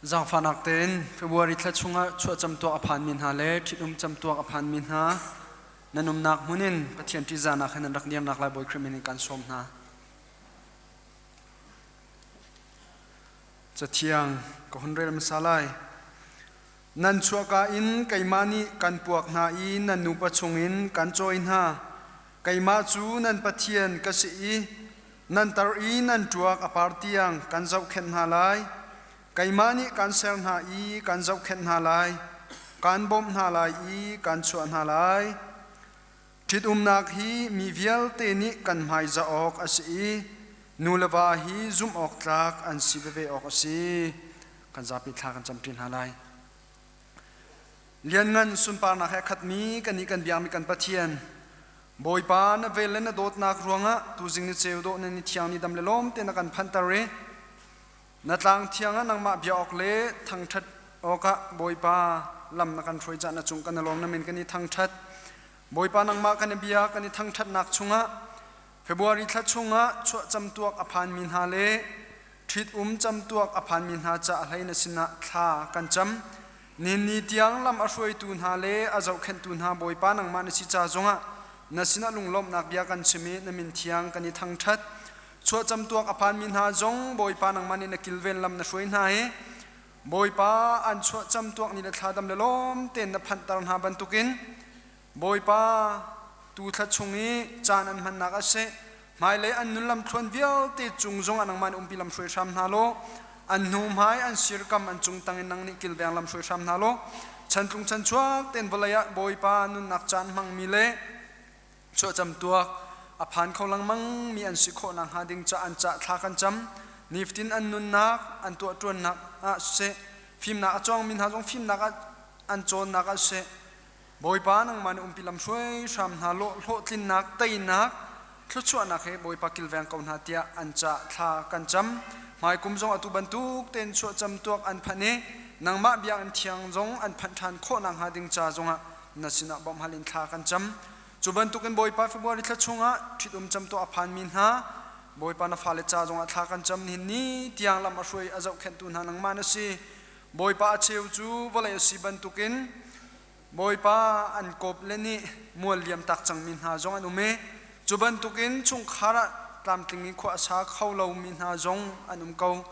Zaangfahnak tein February thla chungah chuahcam tuak a phanmi hna le ṭhitum camtuak a phanmi hna nan umnak hmun in Pathian ṭihzahnak he nan rak dirnak lai Bawi Khrih min in kan sawm hna. Cathiang ka hun rel hmasa lai. Nan chuahka in keimah nih kan puak hna i nan nupa chungin kan cawi hna. Keimah cu nan Pathian ka si i nan tar i nan ṭuak a par tiang kan zohkhenh hna lai. Keimah nih kan ser hna i kan zohkhenh hna lai. Kan bawmh hna lai i kan chuah hna lai. Ṭhitumnak hi mi vialte nih kan hmaizah awk a si i nu le va hi zumh awk tlak an si veve awk a si. Kan zapi thla kan camṭi hna lai. Lianngan sunparnak he khatmi kannih kan biakmi kan Pathian, Bawipa na vel le na dawtnak ruangah tuzing ni ceu dawh na ni thiang ni dam le lawm te na kan phanter i na tlang thiang ah nangmah bia awk le thangṭhat awkah Bawipa lam na kan hruai cah na cung kan i lawm na min kan i thangṭhat. Bawipa nangmah kan i bia kan i thangṭhatnak chungah February thla chungah chuah camtuak a phanmi hna le ṭhit-um camtuak a phanmi hna ca a hlei na sinah thla kan cam. Nihin ni tiang lam a hruaitu hna le a zohkhenhtu hna Bawipa nangmah na si ca zongah na sinah lunglawmhnak bia kan chim i na min thiang kan i thangṭhat. Chuah camtuak a phanmi hna zong Bawipa nangmah nih na kilven lam na hruai hna i Bawipa an chuah camtuak ni le thla dam le lawm tein na phanhter hna bantukin Bawipa tu thla chung i caan an hmannak a si. Hmailei an nun lamthluan vialte cung zongah nangmah nih umpi lam hruai hram hna law an hnu hmai an sirkam an cung tang in nang nih kilveng lam hruai hram hna law chantlung chanchuak tein vawlei ah Bawipa nunnak caan hmangmi le chuahcam tuak a phan kho lengmang mi an si khawh nakhnga ding ca an cah thla kan cam. Nifatin an nunnak an tuahṭuannak ah siseh, fimnak a cawngmi hna zong fimnak ah an cawnnak ah siseh, Bawipa nangmah nih umpi lam hruai hram hna law hlawhtlinnak, teinak, thluachuahnak he Bawipa kilveng ko hna tiah an cah thla kan cam. Hmaikum zong atu bantuk tein chuahcam tuak an phanh i nangmah biakinn thiang zong an phanh ṭhan khawh nakhnga ding ca zongah na sinah bawmhhal in thla kan cam. Cu bantukin Bawipa February thla chungah ṭhitum camtuah a phanmi hna Bawipa na fale ca zongah thla kan cam. Nihin ni tiang lam a hruai a zohkhenhtu hna nangmah na si. Bawipa a cheu cu vawlei a si bantukin Bawipa an kawp le nih mual liam tak cangmi hna zong an um i cu bantukin chungkhar ah tlamtling in khua a sa kho lomi hna zong an um ko.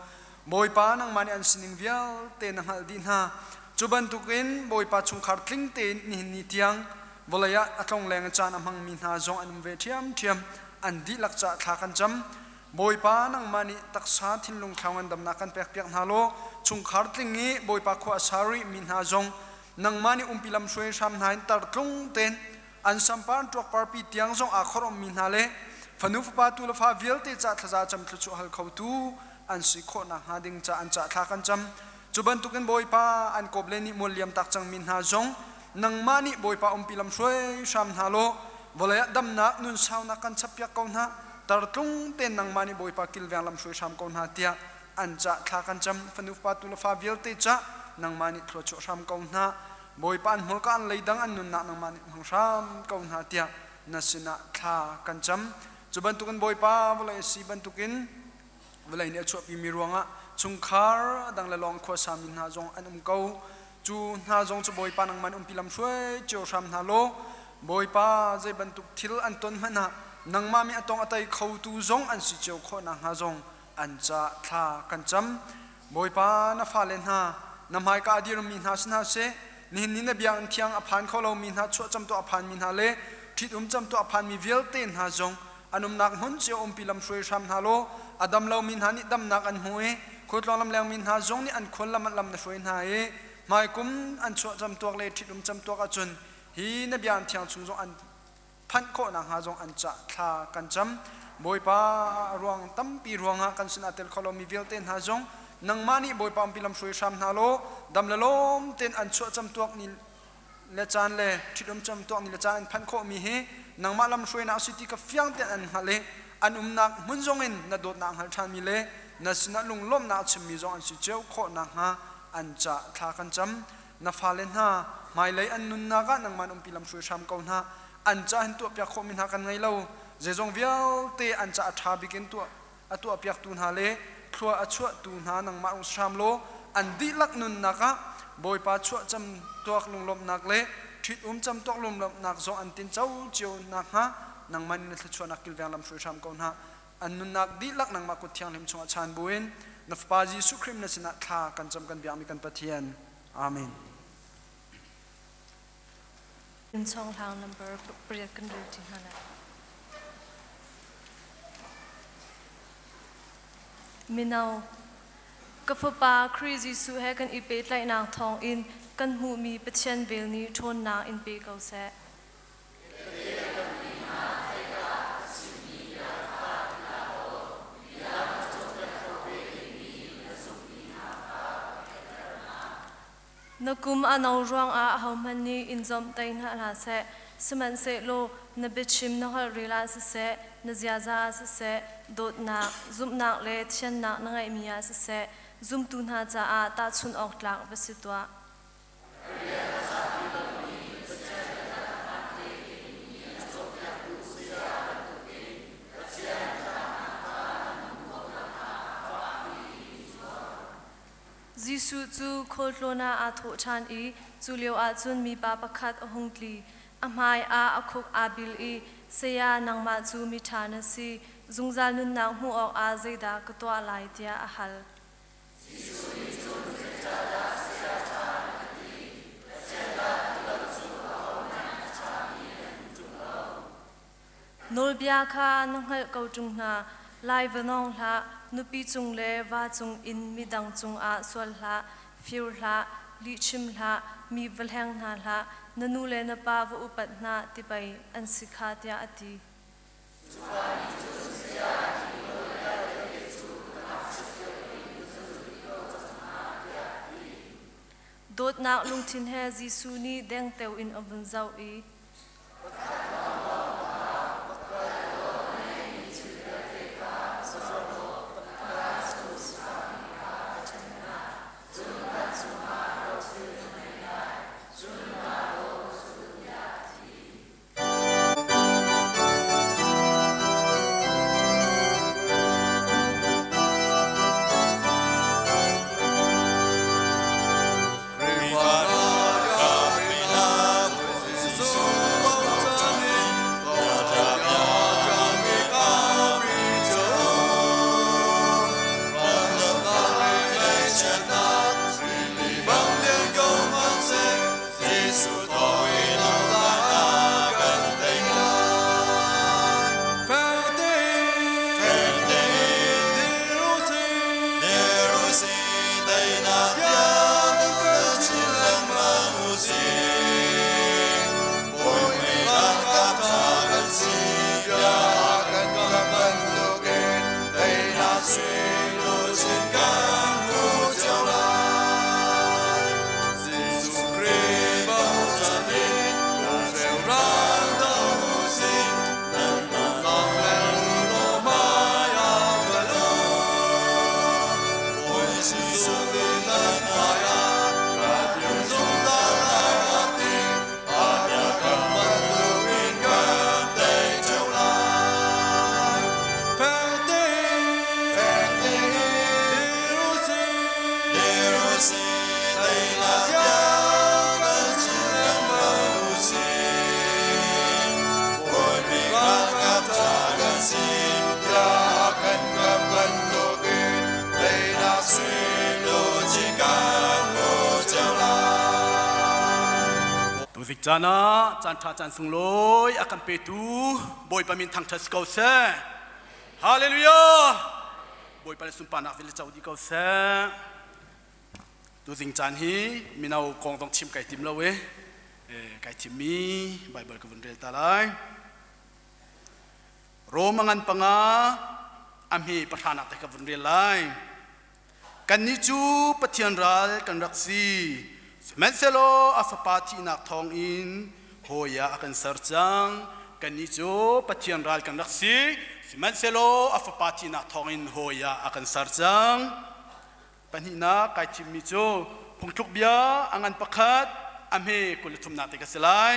Bawipa nangmah nih an sining vialte na hngalh dih hna. Cu bantukin Bawipa chungkhar tling tein nihin ni tiang vawlei ah a tlongleng in caan a hmangmi hna zong an um ve ṭhiamṭhiam. An dihlak caah thla kan cam. Bawipa nangmah nih taksa thinlung thlau ngandamnak kan pekpiak hna law chungkhar tling i Bawipa khua a sa rihmi hna zong nangmah nih umpi lam hruai hram hna in tartlung tein an sampar an ṭuakparpi tiang zong aa khorommi hna le fanu fapa tu le fa vialte ca thlaza cam thluachuah hal khotu an si khawh nakhnga ding ca an cah thla kan cam. Cu bantukin Bawipa an kawp le nih mual liam tak cangmi hna zong nangmah nih Bawipa umpi lam hruai hram hna law vawlei ah damnak nun saunak kan chappiak ko hna. Tartlung tein nangmah nih Bawipa kilveng lam hruai hram ko hna tiah an cah thla kan cam. Fanu fapa tu le fa vialte cah nangmah nih thluachuah hram ko hna. Bawipa an hmurka an leidang an nunnak nangmah nih hmang hram ko hna tiah na sinah thla kan cam. Cu bantukin Bawipa vawlei a si bantukin vawlei nih a chuahpimi ruangah chungkhar dang le lawng khuasami hna zong an um ko. Cu hna zong cu Bawipa nangmah nih umpi lam hruai cio hram hna law Bawipa zei bantuk thil an ton hmanh ah nangmah mi a tong a tei khotu zong an si cio khawh nakhnga zong an ca thla kan cam. Bawipa na fale hna na hmaika a dirmi hna si hna seh, nihin ni na biakinn thiang a phan kho lomi hna chuah camtuah a phanmi hna le ṭhitum camtuah a phanmi vialte hna zong an umnak hmun cio umpi lam hruai hram hna law a dam lomi hna nih damnak an hmu i khualtlawng lamlengmi hna zong nih an khual lam lam na hruai hna i hmaikum an chuah camtuak le ṭhitum camtuak ahcun hi na biakinn thiang chung zong an phanh khawh nakhnga zong an cah thla kan cam. Bawipa ruang tampi ruangah kan sinah tel kho lomi vialte hna zong nangmah nih Bawipa umpi lam hruai hram hna law dam le lawm tein an chuah camtuak ni le caan le ṭhitum camtuak ni le caan an phanh khawhmi hi nangmah lam hruainak a si ti kha fiang tein an hngalh i an umnak hmun zongin na dawtnak hngal ṭhanmi le na sinah lunglawmhnak a chimmi zong an si cio khawh nakhnga an cah thla kan cam. Na fale hna hmailei an nunnak ah nangmah umpi lam hruai hram ko hna. An ca hin tuahpiak khawhmi hna kan ngei lo. Zeizong vialte an ca a ṭha bik in tuah a tuahpiaktu hna le thlua a chuahtu hna nangmah rung hram law An dihlak nunnak ah Bawipa chuahcam tuak lunglawmhnak le ṭhit-um camtuak lunglawmhnak zong an tinco cio nakhnga nangmah nih na thluachuahnak kilveng lamhruai hram ko hna. An nunnak dihlak nangmah kut thianghlim chungah chaan buin na Fapa Jesuh Khrih na sinah thla kan cam kan biakmi kan Pathian. Amen. Chonghlang number pariat kan rel ṭi hna lai. Mino, ka fapa Khrih Jesuh he kan i pehtlaihnak thawngin kan hmuhmi Pathian vel nih ṭhawnnak in pe ko seh. Na kum a no ruangah ahohmanh nih in zawmhtaih hna hlah seh, sihmanhsehlaw na biachim na holhrel ah siseh, na ziaza ah siseh, dawtnak, zumhnak le thiannak na ngeihmi ah siseh, zumtu hna caah tahchunh awk tlak va si tuah. Jesuh cu khualtlawn ah aa thawh ṭhan i cu lioah cun mipa pakhat a hung tli. A hmai ah a khuk aa bil i, Saya, nangmah cu miṭha na si. Zungzal nunnak hmuh awkah zeidah ka tuah lai tiah a hal. Nawlbia kha na hngalh ko ṭung hna. Lai va nawng hlah, nupi cung le va cung in midang cungah sual hlah, fir hlah, lihchim hlah, mi va hleng hna hlah, na nu le na pa va upat hna ti pei an si kha tiah a ti. Dawtnak lungthin he Jesuh nih dengteo in a vun zoh i, Tuzik caan ah caan ṭha caan sunglawi a kan petu Bawipa min thangṭhat si ko seh. Hallelujah! Bawipa le sunparnak vil co dih ko seh. Tuzing caan hi mino kong zong chim kai tim lo i kai thimmi Bible ka vun rel ta lai. Rome a ngan panga a hme pahranak te ka vun rel lai. Kannih cu Pathian ral kan rak si. Sihmanhsehlaw a Fapa thihnak thawngin hawi ah a kan ser cang. Kannih cu Pathian ral kan rak si. Sihmanhsehlaw a Fapa thihnak thawngin hawi ah a kan ser cang. Pahnihnak kai thimmi cu phungthluk bia a ngan pakhat a hme 23nak te ka si lai.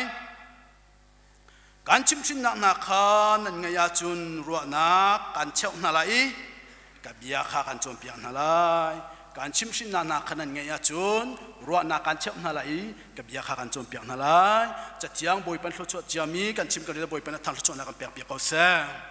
Kan chimhhrinnak hna kha nan ngaih ahcun ruahnak kan cheuh hna lai i ka bia kha kan cawnpiak hna lai. Kaan chimhhrinnak hna kha nan ngaih ahcun ruahnak kaan cheuh hna lai i ka bia kha kan cawnpiak hna lai. Cathiang Bawipa thluachuah ciami kan chim kan rel Bawipa na thang thluachuahnak kan pek piak ko seh.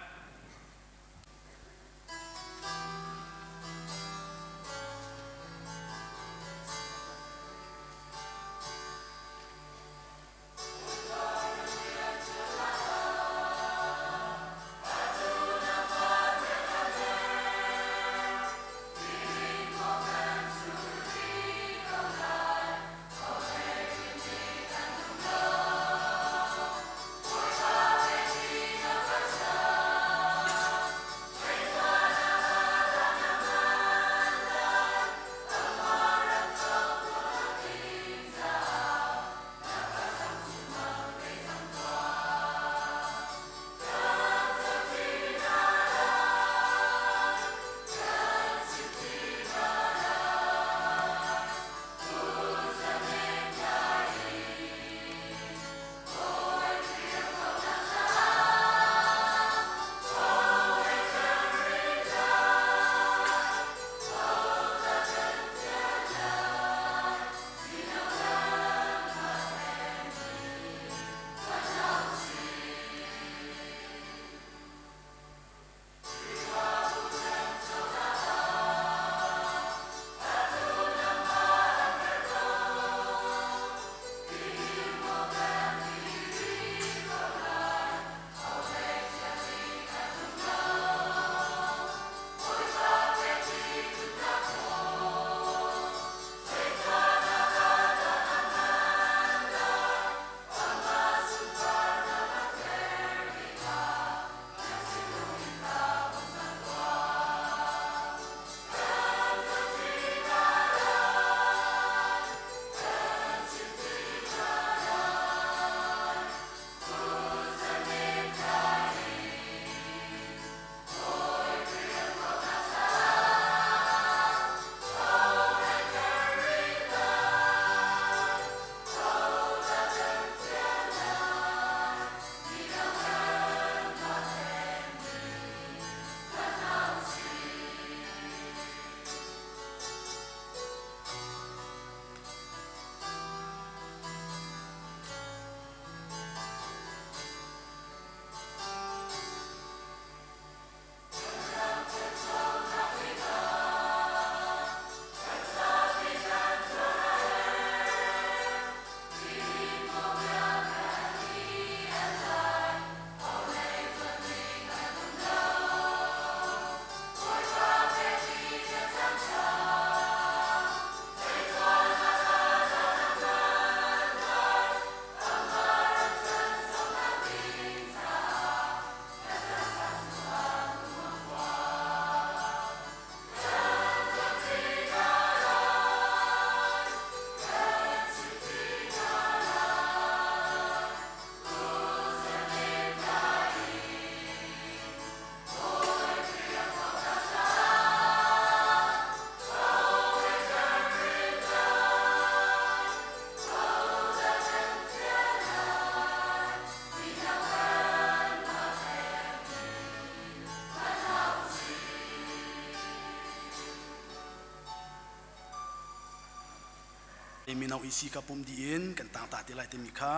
Mino isi ka pum di in kan tang ta te lai timi kha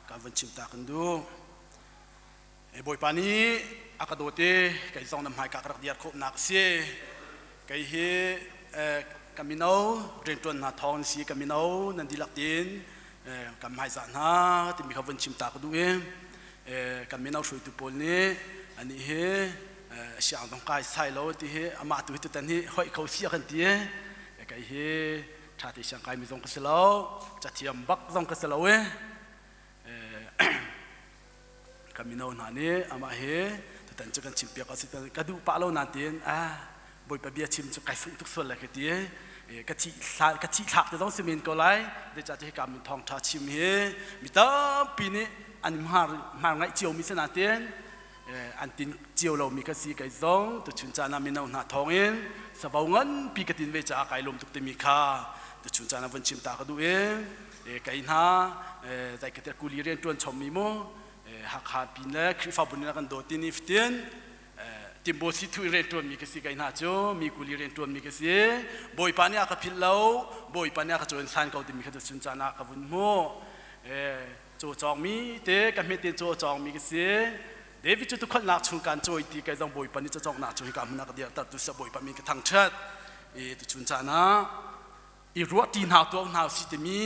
kan van chim ta kan du. E Bawipa nih a ka dawt i kei zong na hmai ka rak diar khawh nak si. Kei hi ka mino rianṭuan hna thawng si ka mino nan dihlak tin kan hmaizah hna timi kha vun chim ta ka duh i kan mino hruaitu pawl nih anih hi siang zong kai sai lo ti hi amah tu hi tutan hi hoih kho si a kan ti i kei hi ṭha te siang kai mi zong ka si lo cathiam bak zong ka si lo i Kan mino hna nih amah hi tutan cu kan chimpiak a si ka duh pah lo nain ah Bawipa bia chim cu kai sungh tuk sual lai ka ti ka thih ka thih thlak te zong si men ko lai zeicah ti hika min thawngṭha chim hi mi tampi nih an hmar hmar ngaih cio mi si nain an tin cio lomi ka si kei zong tuchun caan ah mino hna thawngin savo nganpi ka tin ve caah kai lawm tuk timi kha tuchun caan ah vun chim ta ka duh i kei hna zei ka kuli rian ṭuan chommi mu Hakha pin le Khrihfabu nih kan dawt ti ni fatin Timbo si thu in rian ṭuanmi ka si kai hna cu mi kuli rian ṭuanmi ka si. Bawipa nih a ka philh lo, Bawipa nih a ka cawisan ko timi kha tuchun caan ah ka vun hmuh. Caw cawngmi te ka hmet in caw cawngmi ka si. David cu tukhalnak chung kan cawi ti kai zong Bawipa nih cawcawknak cu hika hmun ah ka dirter tu sia Bawipa min ka thangṭhat. Tuchun caan ah i ruahṭi hna tuah hna usih timi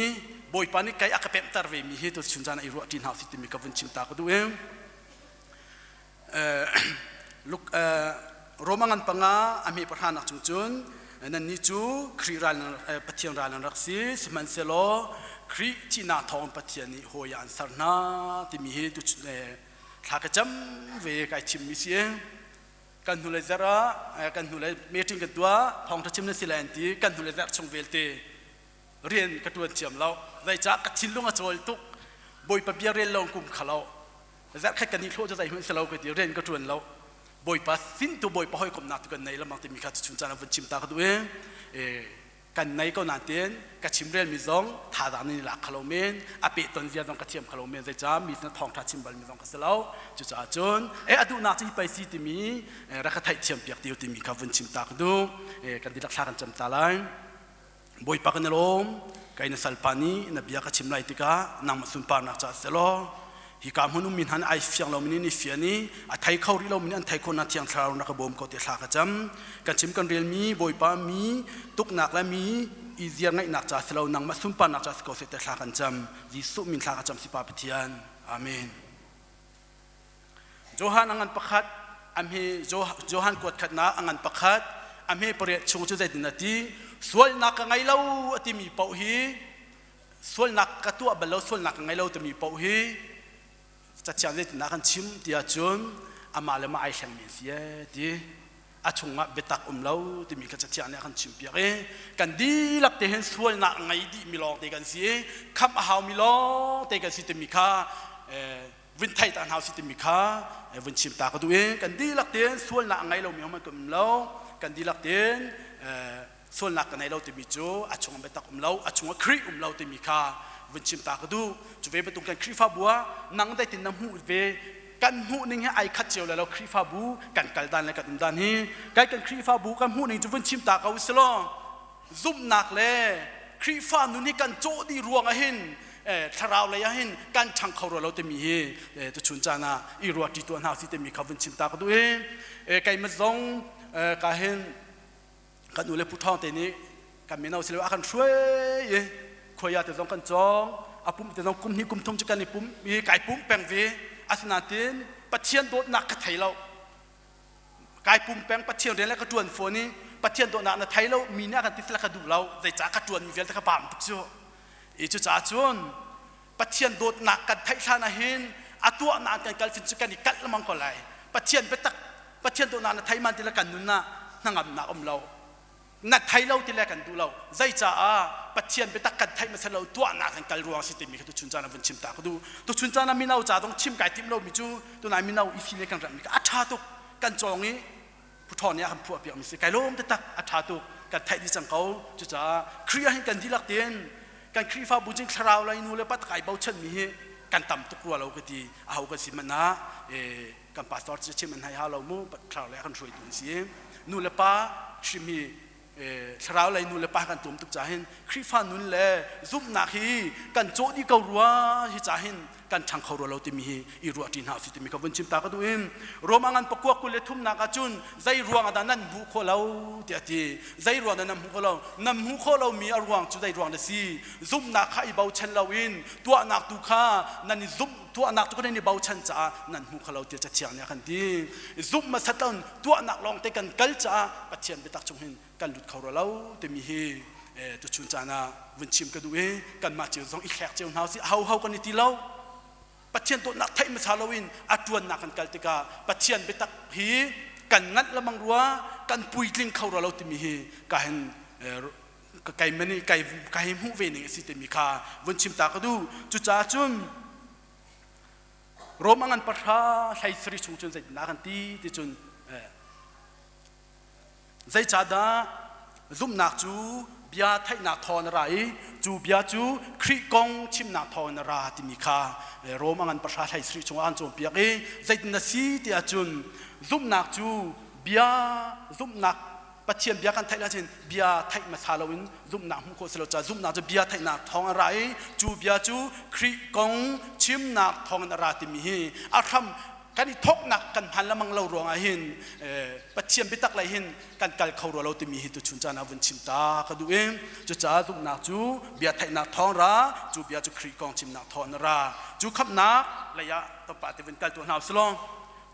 Bawipa nih kai a ka pemhter ve mi hi tuchun caan ah i ruahṭi hna usih timi ka vun chim ta ka duh i Roma ngan panga a hme pahranak chung cun nannih cu Khrih ral Pathian ral an rak si sihmanhsehlaw Khrih thihnak thawng Pathian nih hawi ah an ser hna timi hi thla ka cam ve kai chimmi si. Kan hnulei zarh ah kan hnulei meeting kan tuah, thawngṭha chim na si lai an ti. Kan hnulei zarh chung vialte rian ka ṭuan thiam lo. Zeicah? Ka thinlung a cawl tuk. Bawipa bia rel lo kum kha lo. Zarh khat kan i hlawh cu zeihmanh si lo ka ti, rian ka ṭuan lo. Bawipa sin tu Bawipa hawikomhnak tu kan nei lamang timi kha chun caan ah vun chim ta ka duh i kan nei ko nain ka chimrelmi zong thazaang nan i lak kho lo men, a pehton zia zong ka thiam kho lo men. Zeicah? Mi sin thawngṭha chim balmi zong ka si lo. Cucaah cun a duhnak cu hi pei si timi rak ka theihthiam piak ti timi kha vun chim ta ka duh. Kan dihlak thla kan cam ta lai. Bawipa, kan i lawm. Kai na salpa nih na bia ka chim lai tikah nangmah sunparnak caah selaw hika hmun ummi hna nih ai fiang lomi nih an i fian i a thei kho rih lomi nih an thei khawh nak Thiang Thlarau na ka bawm ko ti thla ka cam. Kan chim kan relmi Bawipa, mi tuknak le mi i ziar ngaihnak ca si lo, nangmah sunparnak ca si ko seh ti thla kan cam. Jesuh min thla ka cam, sipa Pathian. Amen. Johan a ngan pakhat a hme Johan kuat khatnak a ngan pakhat a hme pariat chung cu zeitin a ti? Sualnak ka ngei lo a timi paoh hi, sualnak ka tuah bal lo, sualnak ka ngei lo timi paoh hi, cathiang zeitindah kan chim tiah cun amah le mah ai hlengmi an si ee ti. A chungah biatak um lo timi kha cathiang nih a kan chimpiak i kan dihlak te hin sualnak ngei dih mi lawng te kan si i khamh a hau mi lawng te kan si timi kha vun thei ta hna si timi kha vun chim ta ka duh i kan dihlak tein sualnak a ngei lomi hmanh kan um lo. Kan dihlak tein sualnak ka nei lo timi cu a chungah biatak um lo, a chungah Khrih um lo timi kha vun chim ta ka duh. Cu ve bantuk kan Khrihfabu ah nang zeitin na hmuh ve? Kan hmuh ning hi ai khat cio le lo. Khrihfabu kan kal dan le kan um dan hi, kai kan Khrihfabu kan hmuh ning cu vun chim ta ko si law, zumhnak le Khrihfa nun hi kan cawh dih ruang ah hin thlarau lei ah hin kan ṭhang kho rua lo timi hi tuchun caan ah i ruahṭi tuah hna si timi kha vun chim ta ka duh i keimah zong ka hin kan u le pu ṭhawng te nih kan mino silo a kan hruai i khuaia te zong kan cawng, a pum te zong kum hnih kum thum cu kan i pum i kai pum peng ve. Asinain Pathian dawtnak ka thei lo. Kai pum peng, Pathian rian le ka ṭuan fawn i Pathian dawtnak na thei lo, mi nih a kan ti sila ka duh lo. Zeicah? Ka ṭuan mi vialte ka paam tuk cu i cucaah cun Pathian dawtnak kan theih hlan ah hin a tuahnak kan kal fin cu kan i kalh lengmang ko lai. Pathian biatak, Pathian dawtnak na thei man ti le kan nun ah hnangamnak um lo. Na thei lo ti le kan duh lo. Zeicaah? Pathian biatak kan theih hmasa lo, tuahnak kan kal ruang si timi kha tuchun caan ah vun chim ta ka duh. Tuchun caan ah mino ca zong chim kai timh lomi cu tunai mino isi le kan remmi kha a ṭha tuk. Kan cawng i phuṭhaw nih a kan phuah piakmi si. Kai lawm taktak, a ṭha tuk. Kan theih dih cang ko. Cucaah Khrih ah hin kan dihlak tein kan Khrihfabu cun thlarau lei nu le pa kai bochanmi hi kan tam tuk rua lo ka ti. Aho kan si hmanh ah kan pastor cu chim an hei hau lo mu, thlarau lei kan hruaitu an si. Nu le pa hrim hi thlarau lei nu le pa kan tum tuk ca hin Khrihfa nun le zumhnak hi kan cawh dih ko rua. Hi ca hin kan ṭhang kho rua lo timi hi i ruah ṭi hna usih timi ka vun chim ta ka duh in Roma ngan pakua 23 ah cun zei ruang ah dah nan hmuh khawh lo tiah ti. Zei ruang dah nan hmuh khawh lo? Nan hmuh khawh lomi a ruang cu zei ruang dah si? Zumhnak kha i bochan loin tuahnak tu kha nan i zumh, tuahnak tu kha nan i bochan caah nan hmu kho lo tiah Cathiang nih a kan ti. Zumh hmasat loin tuahnak lawng te kan kal caah Pathian biatak chung hin kan lut kho rua lo timi hi tuchun caan ah vun chim ka duh i kanmah cio zong i thlek cio hna usih. Ho ho kan i ti lo. Pathian dawtnak theih hmasa loin a ṭuannak kan kal tikah Pathian biatak hi kan nganh lamang rua, kan puitling kho rua lo timi hi ka hin kai mani kai ka hi hmuh ve ning a si timi kha vun chim ta ka duh. Cucaah cun Rome a ngan pahra hlei sari chung cun zeitindah kan ti ti cun, zeicahdah zumhnak cu bia theihnak thawng a ra i cu bia cu Khrih kong chimnak thawng a ra timi kha Rome a ngan pahra hlei sari chung ah an cawnpiak i zeitin a si ti ahcun zumhnak cu Bia zumhnak Pathian bia kan theih ahcun bia theih hmasa loin zumhnak hmuh khawh si lo caah zumhnak cu bia theihnak thawng a ra i cu bia cu Khrih kong chimnak thawng in a ra timi hi a hram kan i thawknak kan hman lamang lo ruangah hin Pathian biatak lei hin kan kal kho rua lo timi hi tuchun caan ah vun chim ta ka duh i cucaah zumhnak cu bia theihnak thawng ra cu bia cu Khrih kong chimnak thawng in a ra cu khamhnak lei ah tawpa te vun kal tuah hna usih law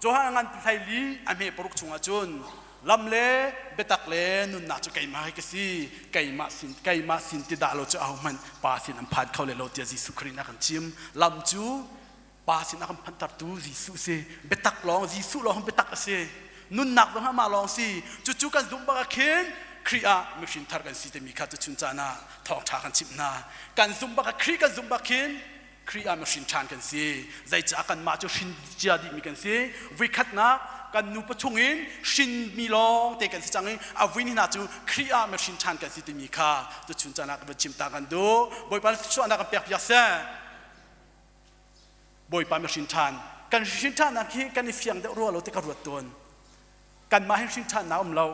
Johan ngan hlei li a hme paruk chungah cun lam le biatak le nunnak cu keimah hi ka si keimah sin keimah sin ti dah lo cu ahohmanh pa sin an phan kho le lo tiah Jesuh Khrih nih a kan chim lam cu pa sin a kan phantertu Jesuh si biatak lawng Jesuh lawng biatak a si nunnak zong amah lawng si cucu kan zumh bak ah khin Khrih ah mihrin thar kan si timi kha cu chun caan ah thawngṭha kan chimh hna kan zumh bak ah Khrih kan zumh bak khin Khrih ah mihrin ṭhan kan si. Zeicah kanmah cu hrin cia dihmi kan si. Voikhatnak kan nupa chungin hrinmi lawng te kan si cang i a vui ni hna cu Khrih ah mihrin ṭhan kan si timi kha tuchun caan ah ka van chim ta kan duh. Bawipa thluachuahnak kan pek piak seh. Bawipa mihrin ṭhan. Kan hrin ṭhannak hi kan i fiang deuh rua lo ti ka ruat tawn. Kanmah hin hrin ṭhannak um lo.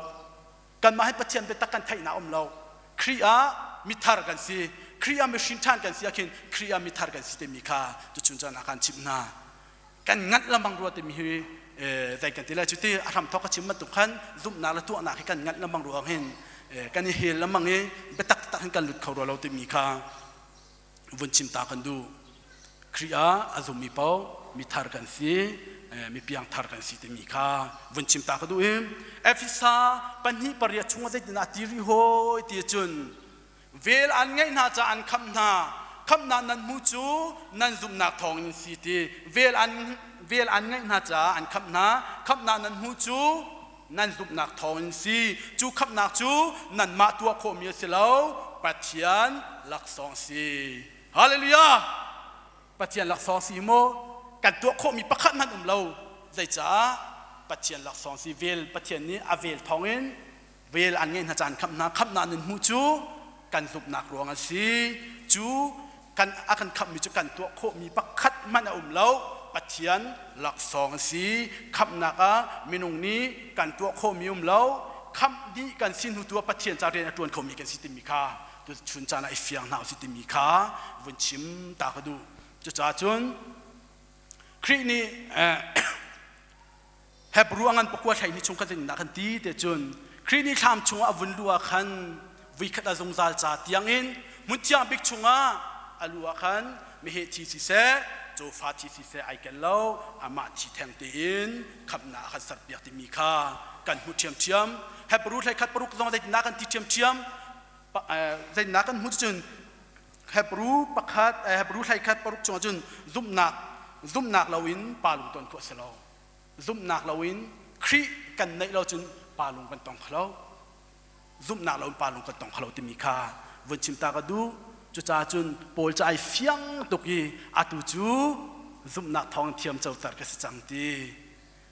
Kanmah hi Pathian biatak kan theihnak um lo. Khrih ah mithar kan si. Khrih ah mihrin ṭhan kan si ahkhin Khrih ah mithar kan si timi kha tuchun caan ah kan chimh hna. Kan nganh lengmang rua timi hi zei kan ti lai cu ti a hramthawk ka chim bantuk khan zumhnak le tuahnak hi kan nganh lengmang ruang hin kan i hel lengmang i biatak tak hin kan lut kho rua lo timi kha vun chim ta kan duh. Khrih ah a zummi paoh mithar kan si, mi piangthar kan si timi kha vun chim ta ka duh i Efesa pahnih pariat chungah zeitindah ti rih hawi ti cun vel an ngeih hna caah an khamh hna khamhnak nan hmuh cu nan zumhnak thawngin si ti vel an vel an ngeih hna caah an khamh hna khamhnak nan hmuh cu nan zumhnak thawngin si cu khamhnak cu nanmah tuah khawhmi a si lo Pathian laksawng si Hallelujah! Pathian laksawng si maw? Kan tuah khawhmi pakhat hmanh um lo. Zeicah? Pathian laksawng si vel Pathian nih a vel thawngin vel an ngeih hna caan khamh hna khamhnak nan hmuh cu kan zumhnak ruang a si. Cu kan a kan khamhmi cu kan tuah khawhmi pakhat hmanh a um lo. Pathian laksawng a si. Khamhnak ah minung nih kan tuah khawhmi um lo. Khamh dih kan si hnu tu ah Pathian ca rian a ṭuan khomi kan si timi kha chun caan ah i fiang hna usih timi kha vun chim ta ka duh. Cucaah cun Khrih nih Hebrew a ngan pakua hlei ni chung khan zeitindah kan ti te cun Khrih nih thlam chungah a vun luh ah khan vuikhat a zungzal ca tiangin hmun thiang bik chungah a lu ah khan meheh thi siseh cawfa thi siseh ai kel lo amah thi theng tein khamhnak a kan serpiak timi kha kan hmuh ṭhiamṭhiam. Hebrew hlei khat paruk zong zeitindah kan ti ṭhiamṭhiam zeitindah kan hmuh cun Hebrew pakhat Hebrew hlei khat paruk chungah cun zumhnak zumhnak loin pa lung ton khawh a si lo zumhnak loin Khrih kan neih lo cun pa lung kan tong kho lo zumhnak loin pa lung kan tong kho lo timi kha vun chim ta ka duh cucaah cun Paul cu ai fiang tuk i atu cu zumhnak thawng thiam coter ka si cang ti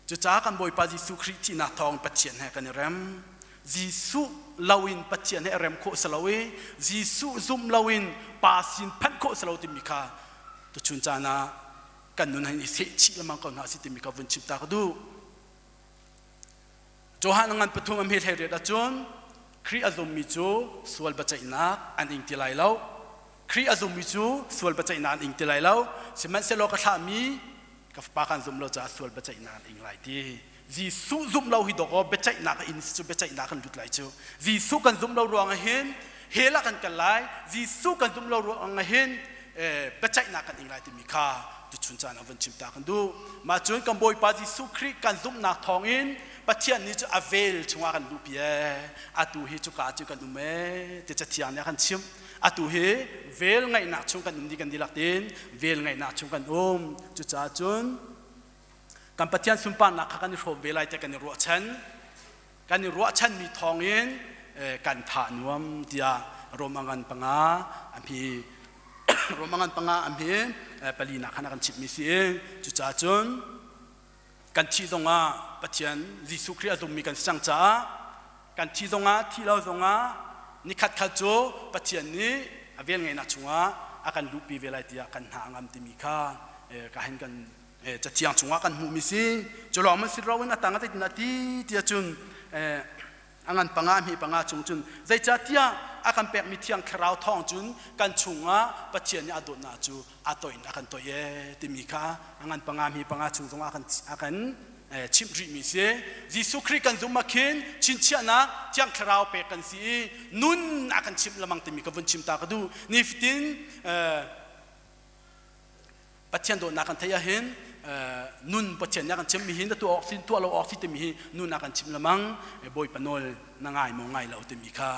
Cucaah kan Bawipa Jesuh Khrih thihnak thawng Pathian he kan i rem. Jesuh loin Pathian he rem khawh si lo i Jesuh zumh loin Pa sin phanh khawh si lo timi kha tuchun caan ah kan nun hin i seh chih lengmang ko hna si timi kha vun chim ta ka duh. Johan ngan pathum a hme hlei riat ahcun Khrih a zummi cu sual biaceihnak an ing ti lai lo. Khrih a zummi cu sual biaceihnak an ing ti lai lo. Sihmanhsehlaw ka thlahmi ka fapa kan zumh lo caah sual biaceihnak an ing lai ti. Jesuh zumh lo hi dawkaw biaceihnak a in cu biaceihnak kan lut lai cu. Jesuh kan zumh lo ruangah hin hell ah kan kal lai. Jesuh kan zumh lo ruangah hin biaceihnak kan ing lai timi kha tuchun caan ah vun chim ta kan duh. Mah cun kan Bawipa Jesuh Khrih kan zumhnak thawngin Pathian nih cu a vel chungah kan luhpi ee. Atu hi cuka cu kan um ee ti Cathiang nih a kan chimh. Atu hi vel ngaihnak chung kan um dih kan dihlak tin vel ngaihnak chung kan um. Cucaah cun kan Pathian sunparnak kha kan i hrawm ve lai tiah kan i ruahchan. Kan i ruahchanmi thawngin kan tha nuam tiah Rom a ngan panga a hmi Rom a ngan panga a hmi palinak khan a kan chimhmi si. Cucaah cun kan thih zongah Pathian Jesuh Khrih a zummi kan si cang caah kan thih zongah thih lo zongah nikhat khat cu Pathian nih a velngeihnak chungah a kan luhpi ve lai tiah kan hna a ngam timi kha ka hin kan. Cathiang chungah kan hmuhmi si. Cu lawng man si lo in a tang a zeitin a ti tiah cun a ngan panga hme panga chung cun zeicahtiah a kan pekmi thiang thlarau thawng cun kan chungah Pathian nih a dawtnak cu a toih in a kan toih ee timi kha a ngan panga hme panga chung zongah a kan chimh rihmi si. Jesuh Khrih kan zumh ah khin chinchiahnak thiang thlarau pek kan si i nun a kan chimh lamang timi ka vun chim ta ka duh. Nifatin Pathian dawtnak kan theih ahhin nun Pathian nih a kan chimmi hi na tuah awk si tuah lo awk si timi hi nun a kan chimh lamang. Bawipa nawl na ngai maw ngai lo timi kha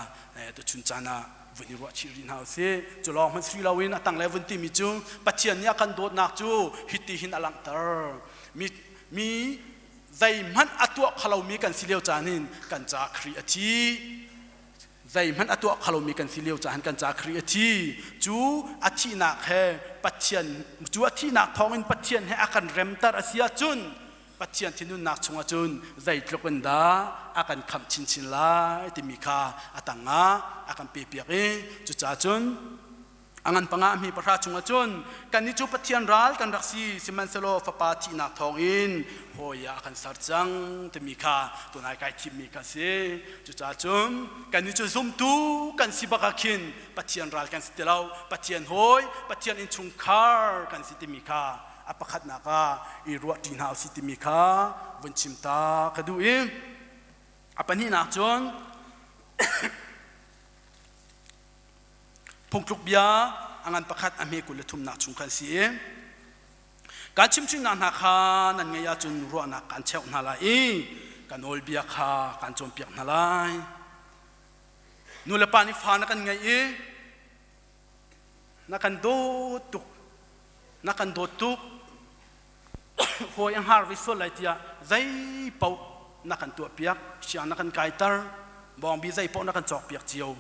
tuchun caan ah vun i ruah chih rih hna usih. Cu lawng hmanh si loin a tanglei vun timi cu Pathian nih a kan dawtnak cu hiti hin a langhter. Mi mi zeihmanh a tuah khalomi kan si lio caan hin kan caah Khrih a thi. Zeihmanh a tuah khalomi kan si lio caan kan caah Khrih a thi. Cu a thihnak he Pathian cu a thihnak thawngin Pathian he a kan remter a si ahcun Pathian thinunnak chungah cun zeitluk in dah a kan khamh chinchin lai timi kha a tangah a kan pepiak i cucaah cun a ngan panga a hmi pahra chungah cun kannih cu Pathian ral kan rak si, sihmanhsehlaw Fapa thihnak thawngin hawi ah a kan ser cang timi kha tunai kai thimmi kha si. Cucaah cun kannih cu zumtu kan si bak ah khin Pathian ral kan si ti lo, Pathian hawi, Pathian innchungkhar kan si timi kha a pakhatnak ah i ruahṭi hna usih timi kha vun chim ta ka duh i a pahnihnak cun phungtluk bia a ngan pakhat a hme 23nak chung khan si i kan chimhhrinnak hna kha nan ngeih ahcun ruahnak kan cheuh hna lai i ka nawlbia kha kan cawnpiak hna lai. Nu le pa nih fa na kan ngeih i na kan dawt tuk, na kan dawt tuk, hawi a hngar ve sual lai tiah zei paoh na kan tuahpiak, siang na kan kaiter, bawngbi zei paoh na kan cawkpiak cio,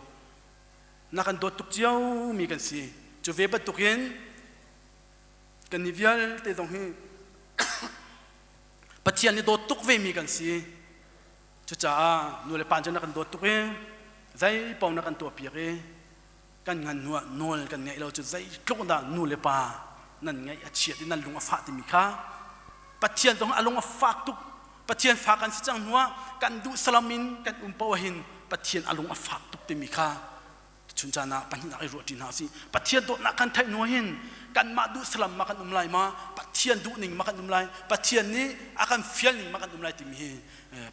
na kan dawt tuk cio mi kan si. Cu ve bantukin kan ni vialte zong hi Pathian nih dawt tuk ve mi kan si. Cucaah nu le pa cu na kan dawt tuk i zei paoh na kan tuahpiak i kan ngan hnu ah nawl kan ngeih lo cu zeitluk dah nu le pa nan ngaih a chiat i nan lung a fah timi kha Pathian zong a lung a fak tuk. Pathian fa kan si cang hnu ah kan duh salam in kan um paoh hin Pathian a lung a fak tuk timi kha chun caan ah pahnihnak i ruah ṭi hna usih. Pathian dawtnak kan theih hnu hin kanmah duh salam ma kan um lai ma, Pathian duh ning ma kan um lai, Pathian nih a kan fial ning ma kan um lai timi hi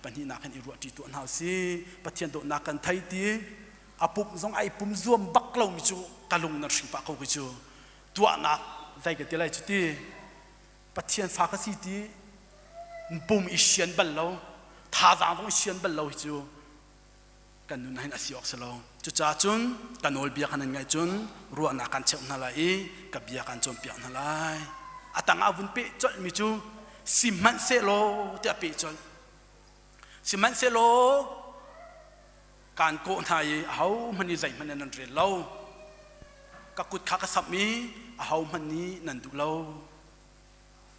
pahnihnak hin i ruah ṭi tuah hna usih. Pathian dawtnak kan thei ti a pum zong ai pum zuam bak lomi cu ka lung nan hring pah ko khi cu tuahnak zei ka ti lai cu ti Pathian fa ka si ti pum i sian bal lo, thazaang zong i sian bal lo hi cu kan nun hin a si awk si lo. Cucaah cun ka nawlbia kha nan ngaih cun ruahnak kan cheuh hna lai i ka bia kan cawnpiak hna lai. A tangah vun peh colhmi cu sihmanhsehlaw tiah peh colh. Sihmanhsehlaw kaan kawh hna i ahohmanh nih zeihmanh nan rel lo. Ka kut kha ka samh i ahohmanh nih nan duh lo.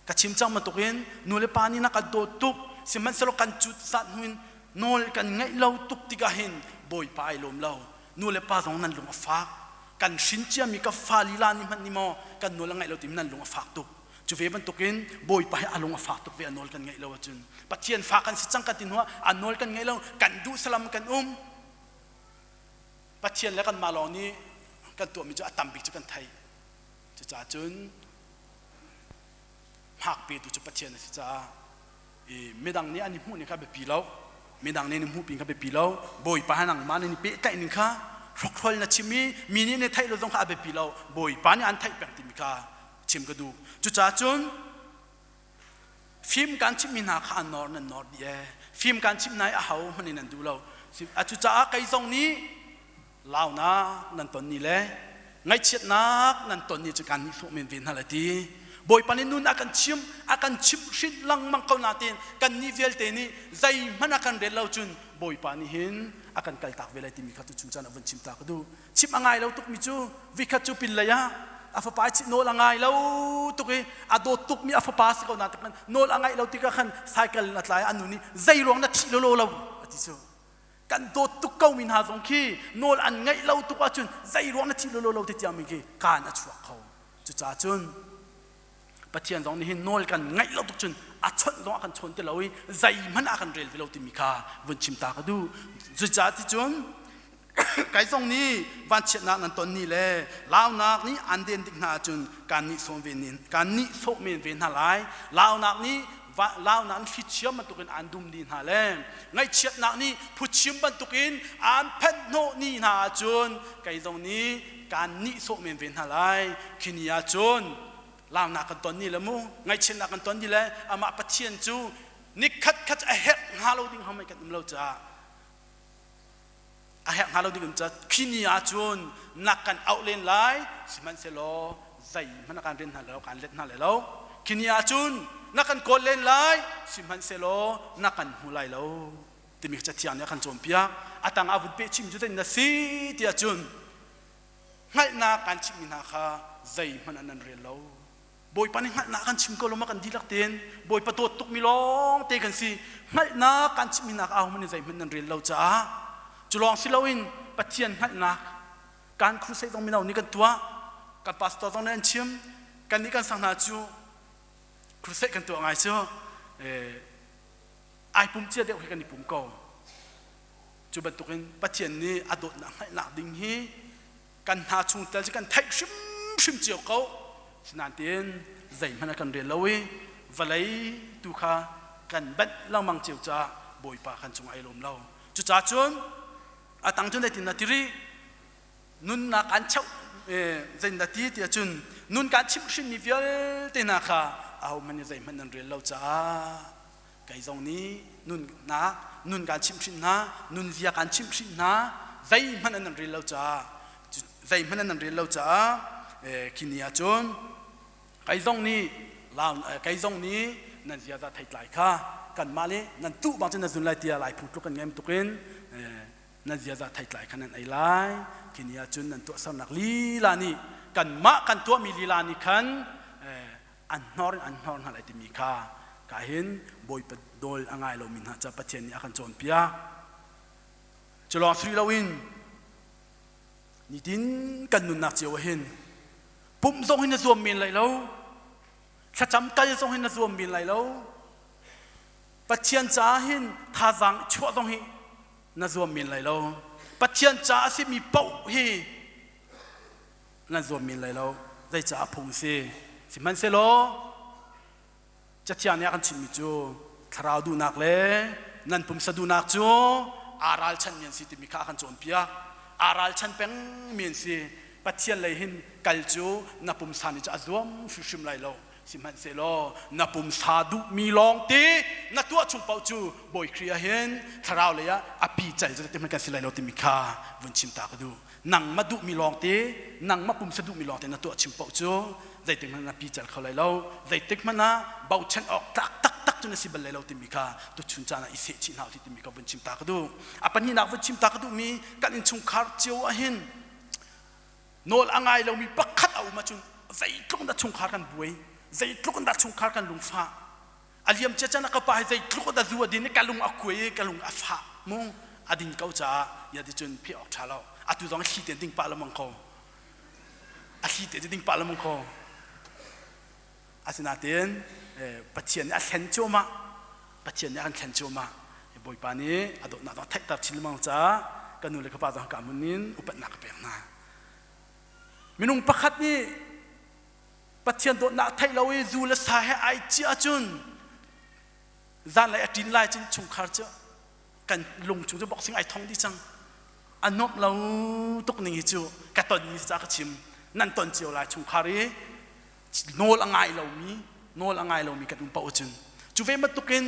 Ka chim cang bantukin nu le pa nih na kan dawt tuk, sihmanhsehlaw kan cut zat hnu in nawl kan ngaih lo tuk tikah hin Bawipa ai lawm lo. Nu le pa zong nan lung a fak. Kan hrin ciami ka fa lila nih hmanh nih maw kan nawl a ngaih lo timi nan lung a fak tuk. Cu ve bantukin Bawipa hi a lung a fak tuk ve, a nawl kan ngaih lo ahcun. Pathian fa kan si cang kan ti hnuah a nawl kan ngaih lo, kan duh salam kan um. Pathian le kanmah lawng nih kan tuahmi cu a tam bik cu kan theih. Cucaah cun hmak petu cu Pathian a si caah i midang nih an i hmuh ning kha biapi lo, midang nih an i hmuhpi kha biapi lo. Bawipa he nangmah nih pehtlaih ning kha hrokhrol na chim i mi nih na theih lo zong kha a biapi lo, Bawipa nih an theih peng timi kha chim ka duh. Cucaah cun fim kan chimhmi hna kha an nor nan nor dih ee, fim kan chimh hna i aho hmanh in nan duh lo. Cucaah kei zong nih launak nan ton ni le ngaihchiatnak nan ton ni cu kan nihsawh men ve hna lai ti. Bawipa nih nun a kan chim, a kan chimh hrin lengmang ko nain kan nih vialte nih zeihmanh a kan rel lo cun Bawipa nih hin a kan kaltak ve lai timi kha tu chung caan a vun chim ta ka duh. Chimh a ngai lo tukmi cu vikhat cu pin lei ah a fapa i nawl a ngai lo tuk i a dawt tukmi a fapa si ko nain nawl a ngaih lo tikah khan cycle in a tlai. A nu nih zei ruang na thih lawlaw lo a ti cu. Kan dawt tuk ko mi hna zong khi nawl an ngaih lo tuk ahcun zei ruang na thih lawlaw lo ti tiang mi khi kaan a chuak kho. Cucaah cun. Pathian zong nih hin nawl kan ngaih lo tuk cun a chawnh zong a kan chawn ti lo i zeihmanh a kan rel ti lo timi kha vun chim ta ka duh. Cucaah ti cun kai zong nih vanchiatnak nan ton ni le launak nih an den dik hna ahcun kan nih sawm ve kan nih sawh men ve hna lai. Launak nih launak in thlichia bantukin an dum ni hna le ngaihchiatnak nih phuchim bantukin an phenh hnawh ni hna ahcun kei zong nih kan nih sawh men ve hna lai. Khi ni ahcun launak kan ton ni le mu ngaihchiatnak kan ton ni le amah Pathian cu nikhat khat a herh hnga lo ding hamai kan um lo caah a herh hnga lo ding um ca khi ni ahcun nak kan auh len lai sihmanhsehlaw zeihmanh kan ren hna lo kan let hna lai lo khi ni ahcun na kan kawl len lai sihmanhsehlaw na kan hmu lai lo timi cathiang nih a kan cawnpiak a tang ah vun peh chim cu na si tiah cun hngalhnak kan chimhmi hna kha zeihmanh ah nan rel lo Bawipa nih hngalhnak kan chim ko lo ma kan dihlak tein Bawipa dawt tukmi lawng te kan si hngalhnak kan chimmi nak au man zeihmanh nan rel lo caah cu lawng si loin Pathian hngalhnak kan crusade zong mino nih kan tuah kan pastor zong nih an chim kan nih kan sang hna cu crusade kan tuah ngai cu ai pum cia deuh khi kan i pum ko cu bantukin Pathian nih a dawtnak hngalhnak ding hi kan hna chung tel cu kan theih hrimhrim cio ko sinain zeihmanh a kan rel lo i vawlei tu kha kan banh lengmang cio caah Bawipa kan cung ai lawm lo cucaah cun a tang cun zeitin na ti rih nunnak an cheuh zein na ti tiah cun nun kan chimhhrinmi vialte hna kha ahohmanh nih zeihmanh nan rel lo caah kei zong nih nunnak nun kan chimhhrinh hna nunzia kan chimhhrinh hna zeihmanh an rel lo caah zeihmanh an rel lo caah khi ni ah cun kei zong nih kei zong nih nan ziaza theitlai kha kanmah le nan tuh bang cun na zun lai tiah lai phung tluk kan ngem tukin nan ziaza theitlai kha nan ei lai khi ni ah cun nan tuahsernak lila nih kanmah kan tuahmi lila nih khan an hnor in an hnor hna lai timi kha ka hin Bawipa dawl a ngai lomi hna ca Pathian nih a kan cawnpiak cu lawng si loin nitin kan nunnak cio ah hin pumh zong hin na zuam men lai lo thlacam kal zong hin na zuam men lai lo Pathian caah hin thazaang chuah zong hi na zuam men lai lo Pathian caah a simi paoh hi nan zuam men lai lo zeicah phung si sihmanhsehlaw cathiang nih a kan chimmi cu thlarau duhnak le nan pumsa duhnak cu aa ralchanmi an si timi kha a kan cawnpiak aa ralchan pengmi an si Pathian lei hin kal cu na pumsa nih cu a zuam hrimhrim lai lo sihmanhsehlaw na pumsa duhmi lawng te na tuah chung paoh cu Bawi Khrih ah hin thlarau lei ah a pi cal cu ti kan si lai lo timi kha vun chim ta ka duh nangmah duhmi lawngte nangmah pumsa duhmi lawngte na tuah chim paoh cu zeitik hmanh na pical kho lai lo zeitik hmanh ah bochan awk tlak taktak cu na si bal lai lo timi kha tuchun caan ah i seh chih hna usih timi kha vun chim ta ka duh a pahnihnak vun chim ta ka duhmi kan innchungkhar cio ah hin nawl a ngai lomi pakhat a um ahcun zeitluk in dah chungkhar kan buai zeitluk in dah chungkhar kan lungfah a liam cia chan ah ka pa hi zeitluk dah zu a din i ka lung a kuai i ka lung a fah mu a din ko caah ya ti cun pheh awk ṭha lo atu zong thli te ding pah lamang ko a thli te ding pah lamang ko asinain Pathian nih a thlen cuahmah Pathian nih a kan thlen cuahmah Bawipa nih a dawtnak zong a theihter chin lengmang caah ka nu le ka pa zong ka mun in upatnak ka pek hna minung pakhat nih Pathian dawtnak theih lo i zu le sa he ai ciah ahcun zanlei a ṭin lai cun chungkhar cu kan lung chung cu boxing ai thong dih cang a nuamh lo tuk ning hi cu ka tonmi ca ka chim nan ton cio lai chungkhar i nawl a ngai lomi nawl a ngai lomi kan um paoh ahcun cu ve bantukin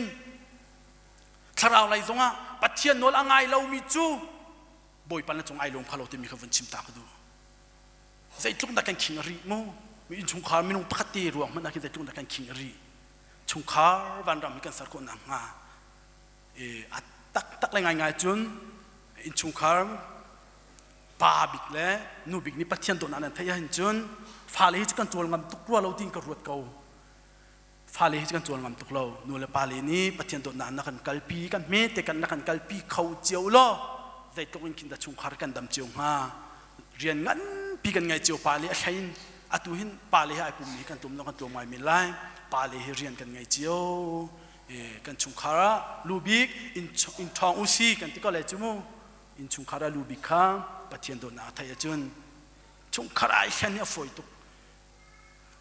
thlarau lei zongah Pathian nawl a ngai lomi cu Bawipa na cung ai lawm kha lo timi kha vun chim ta ka duh zeitluk dah kan khing a ri mu mi innchungkhar minung pakhat te ruang hmanh ah khin zeitluk dah kan khing a ri chungkhar vanram hi kan ser khawh nak hnga e a taktak le ngaingai cun innchungkhar pa bik le nu bik nih Pathian dawtnak nan theih ahhin cun fale hi cu kan cawl ngam tuk rua lo tiin ka ruat ko fale hi cu kan cawl ngam tuk lo nu le pa le nih Pathian dawtnak na kan kalpi kan hme te kan na kan kalpi kho cio law zeitluk in khin dah chungkhar kan dam cio hnga rian nganpi kan ngei cio pa le a thlein Atu hin pale he ai pummi hi kan tlum lo kan tlawm ngai men lai. Pale hi rian kan ngei cio. Kan chungkhar ah lu bik inn ṭhawng usi kan ti ko lai cu mu. Inn chungkhar ah lu bik kha Pathian dawtnak a theih ahcun chungkhar ai hlen hi a fawi tuk.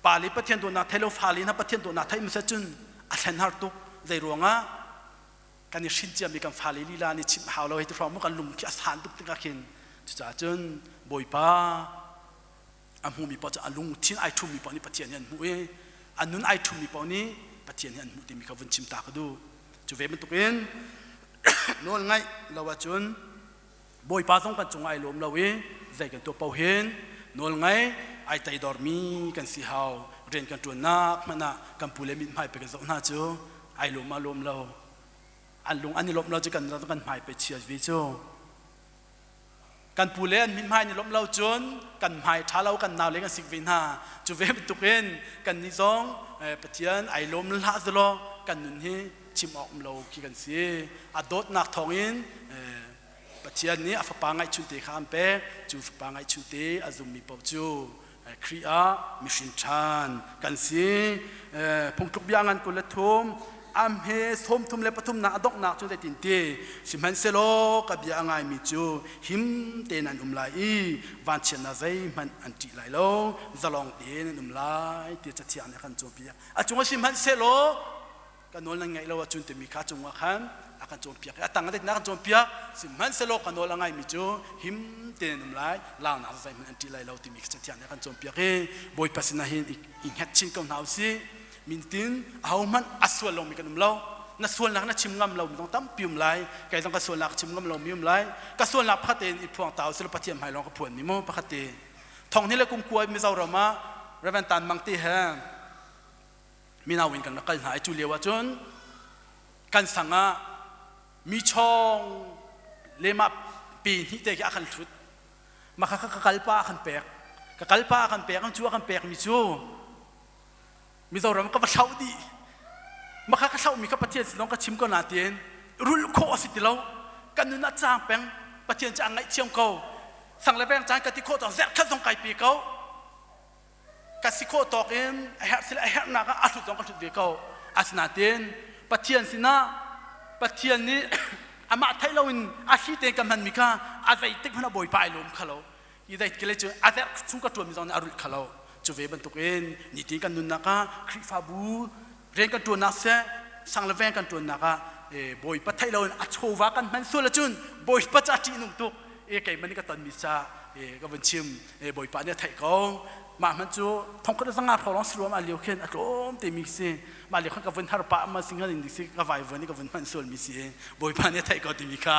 Pa le Pathian dawtnak thei lo fale hna Pathian dawtnak theih hmasa cun a thlen har tuk. Zei ruangah kan i hrin ciami kan fale lila nih chimh hau lo hei ti hrawng mu kan lung khi a san tuk tikah khin cucaah cun Bawipa a hmumi paoh cu a lungthin ai ṭhummi paoh nih Pathian hi an hmuh i a nun ai ṭhummi paoh nih Pathian hi an hmuh timi kha vun chim ta ka duh. Cu ve bantukin nawl ngaih lo ahcun Bawipa zong kan cungah ai lawm lo i zei kan tuah paoh hin nawl ngai ai teidormi kan si hau. Rian kan ṭuannak hmanh ah kan pu le mithmai pe kan zoh hna cu ai lawm ah lawm lo an lung an i lawmh lo cu kan kan hmai pe chia ve cu. Kan pu le an mithmai ni lawmh lo cun kan hmai ṭha lo kan nau le kan sik ve hna. Cu ve bantukin kan nih zong Pathian ai lawm hlah zelaw kan nun hi chim awk um lo khi kan si. A dawtnak thawngin Pathian nih a fapa ngaihchunte kha an pek. Cu fapa ngaihchunte a zummi paoh cu Khrih ah mihrin ṭhan kan si. Phungtluk bia ngan 23 a hme 33 nak a donghnak cu zeitin ti sihmanhsehlaw ka bia a ngaimi cu him tein an um lai i vanchiatnak zeihmanh an ṭih lai lo zalong tein an um lai tiah cathiang nih a kan cawnpiak. A cung a sihmanhsehlaw ka nawl nan ngaih lo ahcun timi kha cungah khan a kan cawnpiak i a tang a kan cawnpiak. Sihmanhsehlaw ka nawl a ngaimi cu him tein an um lai launak zeihmanh an ṭih lai lo timi cathiang nih a kan cawnpiak i Bawipa sinah hin i hnget chin ko hna usih. Mintin ahohmanh a sual lomi kan um lo. Na sualnak na chim ngam lomi zong tampi um lai. Kei zong ka sualnak chim ngam lomi um lai. Ka sualnak pakhat tein i phuang ta usih law Pathian hmai lawng ka phuan mi mu pakhat te thong ni le kum kua Mizoram ah Reverend Tan Mang te he mino in kan rak kal hna i cu lio ah cun kan sang ah mi chawng lema pe hnih te khi a kan thlut mah kha ka kalpa a kan pek ka kalpa a kan pek cu a kan pek mi cu Mizoram ka va thlauh dih mah kha ka thlauh mi kha Pathian sin ka chim ko na tiin rulh khawh a si ti lo. Kan nun ah caang peng Pathian cu a ngaihthiam ko. Sang le veng caan ka ti khawh tawk zerh khat zong kai pe ko. Ka si khawh tawk in a herh sile a herhnak ah a hlut zong ka hlut ve ko. Asinain Pathian sinah Pathian nih amah theih loin a thli tein ka hmanmi kha a zeitik hmanh ah Bawipa ai lawm kha lo. I zei kile cu a zerh chung ka ṭuanmi zong nih a rulh kha lo. Cu ve bantukin nitin kan nunnak ah Khrihfabu rian kan ṭuannak seh sang le veng kan ṭuannak ah Bawipa theih loin a chawva kan hman sual ahcun Bawipa ca ṭihnung tuk e keimah nih ka tonmi ca ka vun chim. Bawipa nih a theih ko. Mah hmanh cu thongkhat zanga hrawng lawng si ruam a lio khin a tlawm te mi si. Mah lio khan ka vun har pah ma singan in si ka vai vuan i ka vun hman sual mi si. Bawipa nih a theih ko timi kha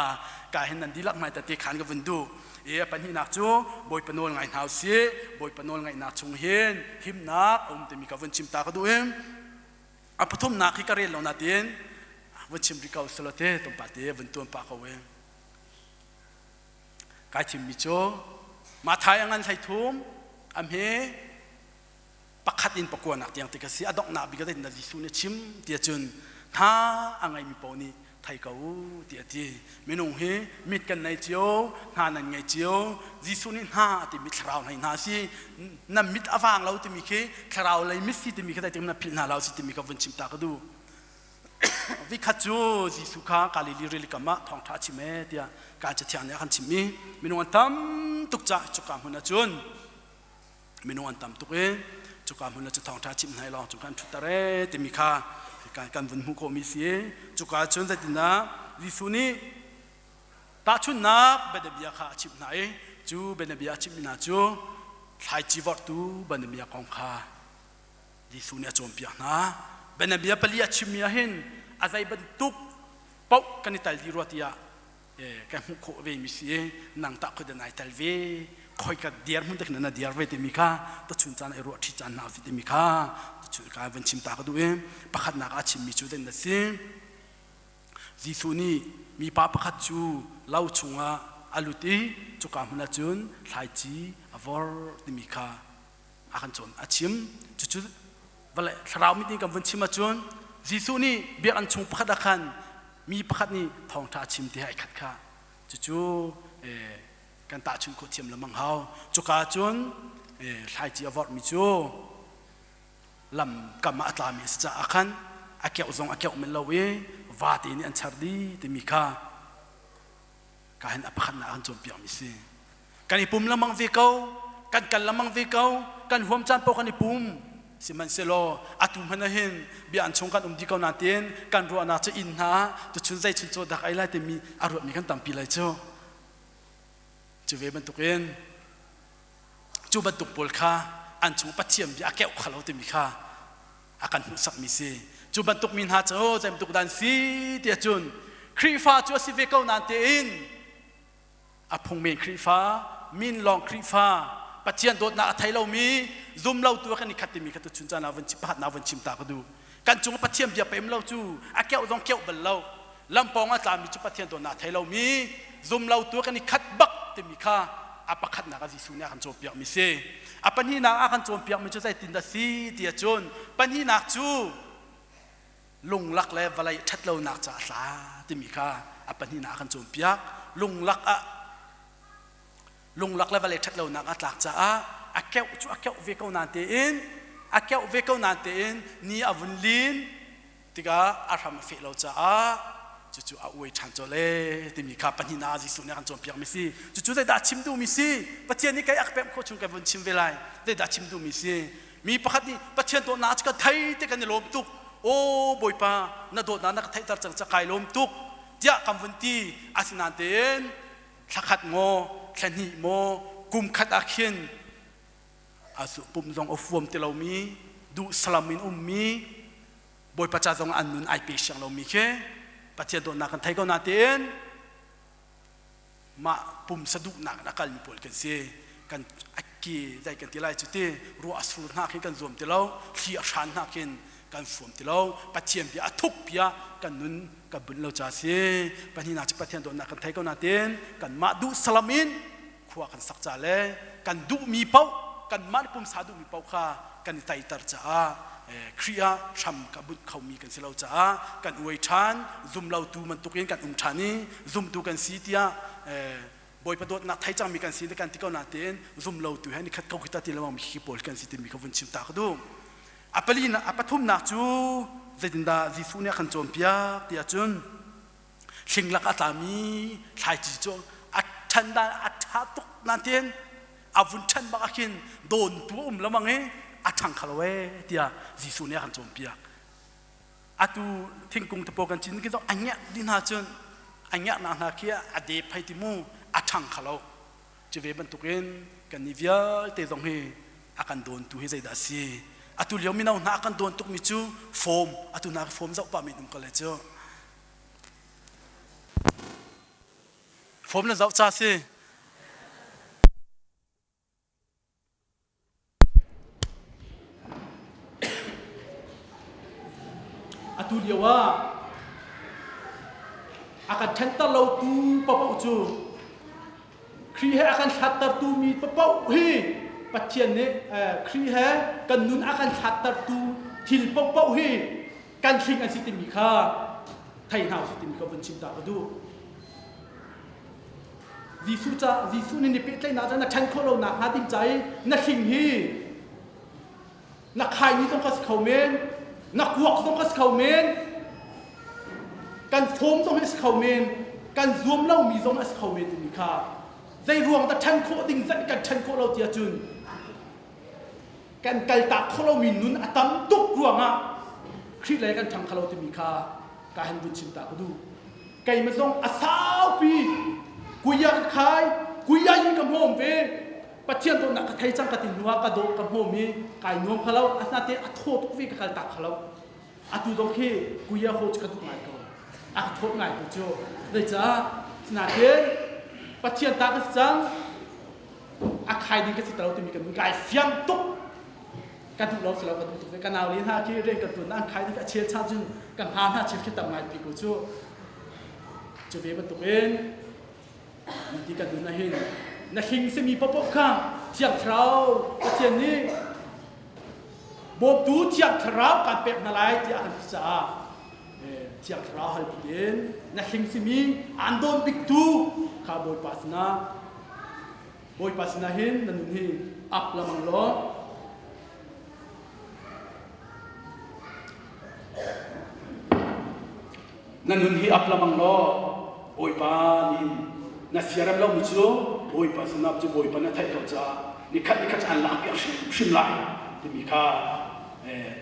ka hin nan dihlak hmai te khan ka vun duh. E a pahnihnak cu Bawipa nawl ngai hna usih. Bawipa nawl ngaihnak chung hin himnak a um timi ka vun chim ta ka duh i a pathumnak hi ka rel lo na tiin vun chim rih ko salote tumpa te vun tuan pa ko e. Kai thimmi cu Mathai a ngan 13 a hme pakhat in pakuanak tiang ti ka si. A donghnak bik ah na Jesuh nih chim ti ahcun hna a ngeimi paoh nih thei ko ti a ti. Minung hi mit kan nei cio, hna nan ngei cio. Jesuh nih hna a timi thlarau hlei hna si. Na mit a vang lo timi khi thlarau lei mit si timi kha zeitin na philh hna lo si timi kha vun chim ta ka duh. Vikhat cu Jesuh kha Galilee rili kam ah thawngṭha a chim ee tiah ka Cathiang nih a kan chimh i minung an tam tuk caah cuka hmun ah cun minung an tam tuk i cuka hmun ah cu thawngṭha chimh hna i lawng cung khan an ṭhutter ee timi kha kan vun hmuh khawhmi si. Cuka cun zeitindah Jesuh nih tahchunhnak bianabia kha a chimh hna i cu bianabia a chimhmi hna cu thlaici vorhtu bianabia kong kha Jesuh nih a cawnpiak hna. Bianabia pali a chimmi ah hin a zei bantuk paoh kan i tel dih rua tiah kan hmuh khawh ve mi si i nang tah khoi dah nai tel ve khoi ka diar hmun te khin na diar ve timi kha tachun caan i ruah ṭhi caan hna si timi kha ka van chim ta ka duh i pakhatnak a chimmi cu den na si. Jesuh nih mipa pakhat cu lo chungah a lut i cuka hmun ah cun thlaici a vor timi kha a kan cawn a chim. Cucu vawlei thlarau mit in kan vun chim ahcun Jesuh nih biakinn chung pakhat ah khan mi pakhat nih thawngṭha a chim ti ai khat kha cucu kan tahchunh khawh thiam lemang hau. Cuka cun Thlaici a vorhmi cu lam kam ah a tlami a si caah khan a keuh zong a keuh men lo i vate nih an char dih timi kha ka hin a pakhatnak an cawnpiakmi si. Kan i pum lengmang ve ko, kan kal lengmang ve ko, kan huam caan paoh kan i pum. Sihmanhsehlaw atu hmanh ah hin bia an chung kan um dih ko nain kan ruahnak cu inn hna ah tuchun zei chun caw dak ei lai timi a ruatmi kan tampi lai cu. Cu ve bantukin cu bantuk pawl kha an chung Pathian bia a keuh kha lo timi kha a kan hmuhsakmi si. Cu bantuk mi hna cu zei bantuk dan si tiah cun Khrihfa cu a si ve ko nain tein a phungmen Khrihfa, min lawng Khrihfa, Pathian dawtnak a thei lomi, zum lotu ah kan i khat timi kha tuchun caan ah vun chim pakhatnak vun chim ta ka duh. Kan cung Pathian bia pem lo cu a keuh zong keuh bal lo. Lampawng a tlami cu Pathian dawtnak a thei lomi, zum lotu ah kan i khat bak timi kha a pakhatnak ah Jesuh nih a kan cawnpiakmi si. A pahnihnak a kan cawnpiakmi cu zeitindah si ti ahcun pahnihnak cu lunglak le vawlei ṭhatlonak caah a tla timi kha a pahnihnak a kan cawnpiak. Lunglak ah lunglak le vawlei ṭhatlonak a tlak caah a keuh cu a keuh ve ko nain tein a keuh ve ko nain tein ni a vun lin tikah a hram a feh lo caah cucu a uai ṭhan colh ee timi kha pahnihnak ah Jesuh nih a kan cawnpiakmi si. Cucu zeidah a chim duhmi si? Pathian nih kei a ka pemh khawh chung ka vun chim ve lai. Zeidah a chim duhmi si? Mi pakhat nih Pathian dawtnak cu ka thei ti kan i lawm tuk. Aw Bawipa, na dawtnak na ka theihter cang ca kai lawm tuk tiah kan vun ti. Asinain tein thlakhat maw, thlahnih maw, kum khat ah khin a pum zong a fuam ti lomi, duh salam in ummi, Bawipa ca zong an nun ai pe siang lomi khi Pathian dawtnak kan thei ko nain mah pumsa duhnak in a kalmi pawl kan si. Kan ki zei kan ti lai cu ti ruah a sur hna khin kan zuam ti lo, thli a hran hna khin kan fuam ti lo. Pathian bia a thuk bia kan nun kan bunh lo ca si. Pahnihnak cu Pathian dawtnak kan thei ko nain kanmah duh salam in khua kan sak ca le kan duhmi paoh kanmah pumsa duhmi paoh kha kan i taiter caah Khrih ah hram ka bunh khomi kan si lo caah kan uai ṭhan. Zumlotu bantukin kan um ṭhan i zumtu kan si tiah Bawipa dawtnak thei cangmi kan si kan ti ko nain zumlotu he ni khat ko khi ta ti lo mi khi pawl kan si timi kha vun chim ta ka duh. A pali a pathumnak cu zeitindah Jesuh nih a kan cawnpiak ti ahcun hlinglak a tlami thlaici cu a ṭhan dan a ṭha tuk nain a vun ṭhan bak ah khin dawntu a um lamang i a ṭhang kho lo ee tiah Jesuh nih a kan cawnpiak. Atu thingkung te pawl kan cin khi a ngiah dih hna cun a ngiahnak hna khi a dep hei ti mu a ṭhang kho lo. Cu ve bantukin kannih vialte zong hi a kan dawntu hi zeidah a si? Atu lio mino hna a kan dawn tukmi cu fawm, atu hna fawm zoh pah men um ko le cu. Fawm na zoh ca si. Atu lio ah a kan ṭhenter lotu paoh cu Khrih he a kan hlattertu mi paoh hi Pathian nih Khrih he kan nun a kan hlattertu thil paohpaoh hi kan hling an si timi kha thei hna usih timi ka vun chim ta ka duh. Jesuh ca Jesuh nih ni pehtlaihnak cu na ṭhen khawh lo nakhnga ding ca i na hling hi na khaini zong kha si kho men, na kuak zong kha si kho men, kan fawm zong hi si kho men, kan zuam lomi zong a si kho men timi kha zei ruang dah ṭhen khawh ding zat kan ṭhen khawh lo ti ahcun kan kaltak khawh lomi nun a tam tuk ruangah Khrih lei kan ṭhang kho lo timi kha ka han vun chim ta ka duh. Keimah zong a saupi kuia ka khai, kuia in ka hmawm ve. Pathian dawtnak ka thei cang ka ti hnu ah ka dawh ka hmawm i kai nuam kha lo. Asinain a thaw tuk ve ka kaltak kha lo. Atu zong khi kuia haw cu ka duh ngai ko. A ka thawt ngai ko cu. Zeicah? Sinain Pathian ta ka si cang. A khai ding ka si lo timi ka nun kai fiang tuk. Ka duh lo si lo ka duh tuk ve. Ka nau le hna khi rian kan tuan an khai ding a chel cha cun ka hnga hna chel khi tam ngai pi ko cu. Cu ve bantukin ti kan nun ahhin na hling simi paohpaoh kha Thiang Thlarau Pathian nih bawmtu Thiang Thlarau kan pek hna lai tiah a kan ti caah Thiang Thlarau hal in na hling simi aan dawn biktu kha Bawipa sinah Bawipa sinah hin na nun hi. Ap lamang law Na nun hi ap lamang law Bawipa nih na siarem lomi cu Bawipa sinah cu Bawipa na theih ko caah nikhat nikhat an lak piak hrimhrim lai timi kha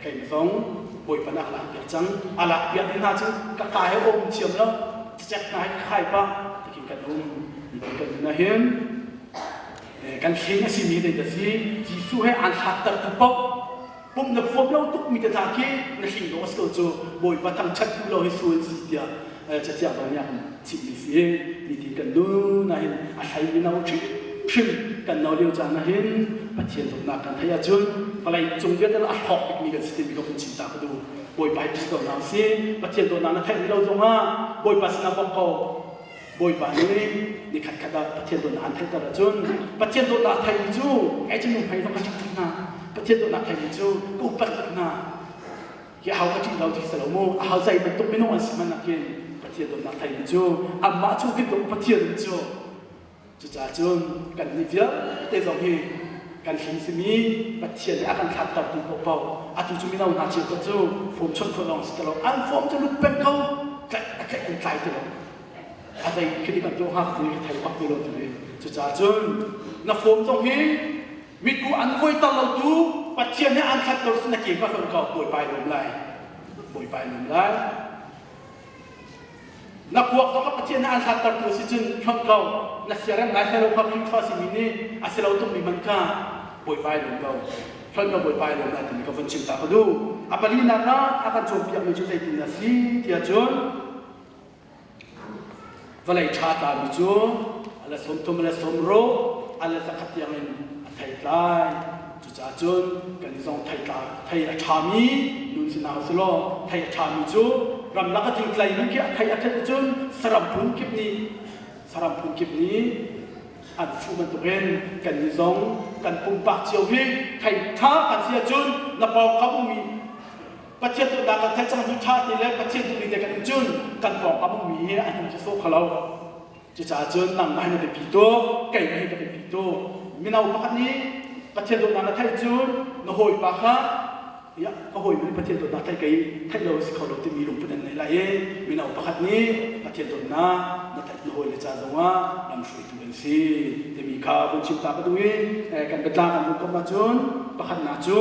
keimah zong Bawipa nih a lak piak cang. A lak piak ding hna cu ka ka he um thiam lo cecek hna he ka khai pah tikin kan um. Mipi kan nun ah hin kan hling a simi zei dah si Jesuh he aan hlattertu paoh pum na fuam lo tuk mi te hna khi na hling dawh a si ko cu Bawipa thangṭhat duh lo hi sual si tiah cathiang zong nih a kan chimhmi si nitin kan nun ah hin a hlei mi no hrimhrim kan no lio caan ah hin Pathian dawtnak kan theih ahcun vawlei cung vialte a hlawk bikmi kan si timi ka vun chim ta ka duh. Bawipa hi ṭih ko hna usih. Pathian dawtnak na theih lo zongah Bawipa sinah bawk ko. Bawipa nih nikhat khat ah Pathian dawtnak an theihter ahcun Pathian dawtnak a theimi cu kei cu nuhmei zong ka ṭih tuk hna. Pathian dawtnak theimi cu ka upat tuk hna. Hi a hau ka ṭih lo ti si lo mu. A hau zei bantuk minung an si hmanh ah khin Pathian dawtnak theimi cu anmah chung khin dawt Pathian um cu. Cucaah cun kan nih vialte zong hi kan hlim simi Pathian nih a kan thlattertu paohpaoh atu cu mino hna cio cu fawm chawnh khawh lawng si ti lo an fawm cu lut peng ko tlaih a tlaih an tlai ti lo a zei khi dik an tuah hnga ti ka thei bak ti lo ti cucaah cun na fawm zong hi miku an vuaitar lo tu Pathian nih an thlatter na ke ka hlon ko bawipa i lawm lai bawipa i lawm lai Na kuak zong kha Pathian nih an hlattertu a si cun hlonh ko. Na siarem ngai hlei lo kha Khrihfa simi nih a si lo tukmi hmanh kha Bawipa i lawm ko. Hlonh lo Bawipa i lawm lai timi ka vun chim ta ka duh. A palinak ah a kan cawnpiakmi cu zeitin a si tiah cun vawlei ṭha tlami cu a la 30 a la 60 a la 100 tiangin a thei tlai. Cucaah cun kan i zong thei tla thei a ṭhami nun si hna usih thei a ṭhami cu ramlak a thingtlai mi khi a thei a ṭhat cun saram phun kip nih saram phun kip nih an fuh bantukin kan nih zong kan pumpak cio hi thei ṭha kan si ahcun na pawngkam ummi Pathian duhnak kan theih cang hnu ṭha ti le Pathian duhmi te kan um cun kan pawngkam ummi hi an um sawsawh kho lo. Cucaah cun nangmah hi na biapi tuk, keimah hi ka biapi tuk. Mino pakhat nih Pathian dawtnak na theih cun na hawipa kha ya ka hawi nih Pathian dawtnak theih kei theih lo si kho lo timi lungput an nei lai i mino pakhat nih Pathian dawtnak na theih na hawile ca zongah lamhruaitu an si timi kha vun chim ta ka duh i kan biatlang kan vun komh ahcun pakhatnak cu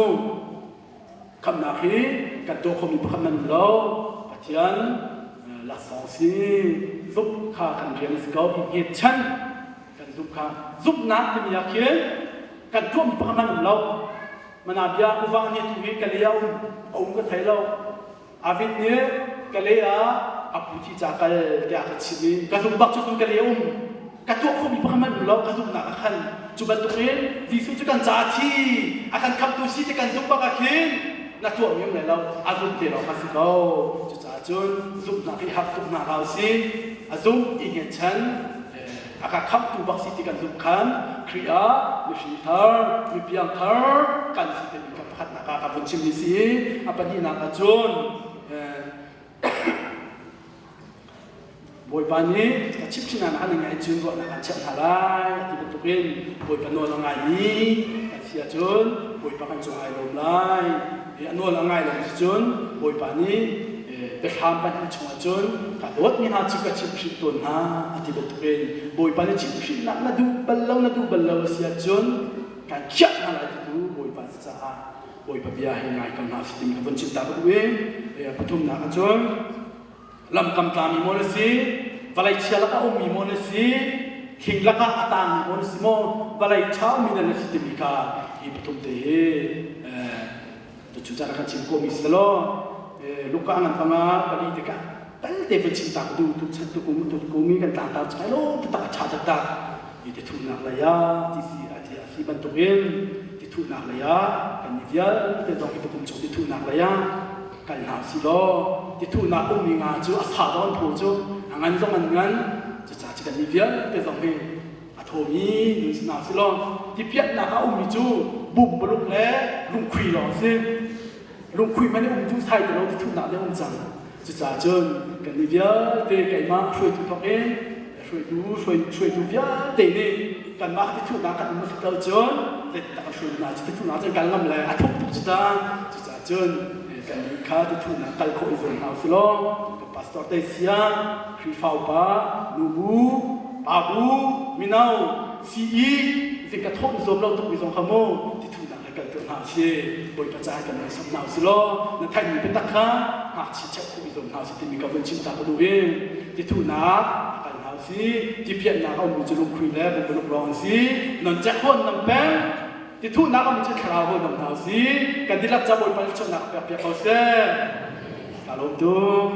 Khamhnak hi kan tuah khomi pakhat man um lo. Pathian laksawng si zumh kha kan rian a si ko. I hngetchan kan zumh kha zumhnak timi ah khin kan tuahmi pakhat man um lo. Mana bia uva nih tu hi Kalay ah um a um ka thei lo. Avid nih Kalay ah a pu thi ca kal tiah ka chim i ka zumh bak cu tu Kalay um ka tuah khomi pakhat hmanh um lo ka zumhnak ah khan cu bantukin Jesuh cu kan caah thi a kan khamtu si ti kan zumh bak ah khin na tuahmi um lai lo a zumh te lawng a si ko cucaah cun zumhnak hi har tuk hna hlah usih a zumh i hngetchan a ka khamhtu bak si ti kan zumh khan Khrih ah mihring thar mipiang thar kan si timi kha pakhatnak ah ka vun chimmi si i a pahnihnak ah cun Bawipa nih ka chimh chin ah an ngaih cun ruahnak an chiah hna lai ti bantukin Bawipa nawl a ngaimi kan si ahcun Bawipa kan cung ai lawm lai. A nawl a ngai lo si cun Bawipa nih biahram pahnih chungah cun ka dawtmi hna cu ka chimhhrinh tawn hna a ti bantukin Bawipa nih chimhhrinhnak na duh bal lo na duh bal lo a si ahcun kan khiah hna lai titu Bawipa caah Bawipa bia hi ngai ko hna si timi ka vun chim ta ka duh i pathumnak ahcun lamkam tlami maw na si vawlei chia lakah ummi maw na si thing lakah a tangmi maw na si maw vawlei ṭha ummi na si timi kha hi pathum te hi cu caan kan chim komi si law luka ngan panga pali te ka tal te va chim ta ka du tu chan tu kum tu kum kan tlang tar chai lo tak a ṭha taktak i ti thunak lei ah ti si a ti a si bantukin ti thunak lei ah kan i vialte zong hi tukum chung ti thunak lei ah kal hna si law ti thunak ummi nga cu a fa zong an phaw cu a ngan zong an ngan cucaah cu kan i vialte zong hi a thawmi nun si hna si law tipiatnak a ummi cu bumbaluk le lungkhui lawng si lungkhui man i um tu sai ti lo ti thunak le um cang cucaah cun kan i vialte keimah hruaitu thawk in hruaitu hruaitu vialte nih. Kanmah ti thuhnak kan um a si lo cun zeitindah kan hruai hna cu ti thuhnak cun kal ngam le a thuk tuk cu ta. Cucaah cun kan nih kha ti thuhnak kal khawh i zuam hna usih law kan pastor te sia, Khrihfa upa, nubu, pabu, mino, CE zing ka thawh i zuam lo tukmi zong kha mu ti thuhnak he kal tuah hna usih. Bawipa caah kan rak samh hna usih law na theihmi biatak kha ngakchia cheuh khawh i zuam hna usih timi ka vun chim ta ka duh i ti thuhnak a kal hna usih. Ti phiahnak a ummi cu lungkhui le bungbaluk lawng an si. Non cek hawn nam peng. Ti thuhnak a ummi cu thlarau hawn nam hna usih. Kan dihlak ca Bawipa nih chawhnak pek piak ko seh. Ka lawm tuk.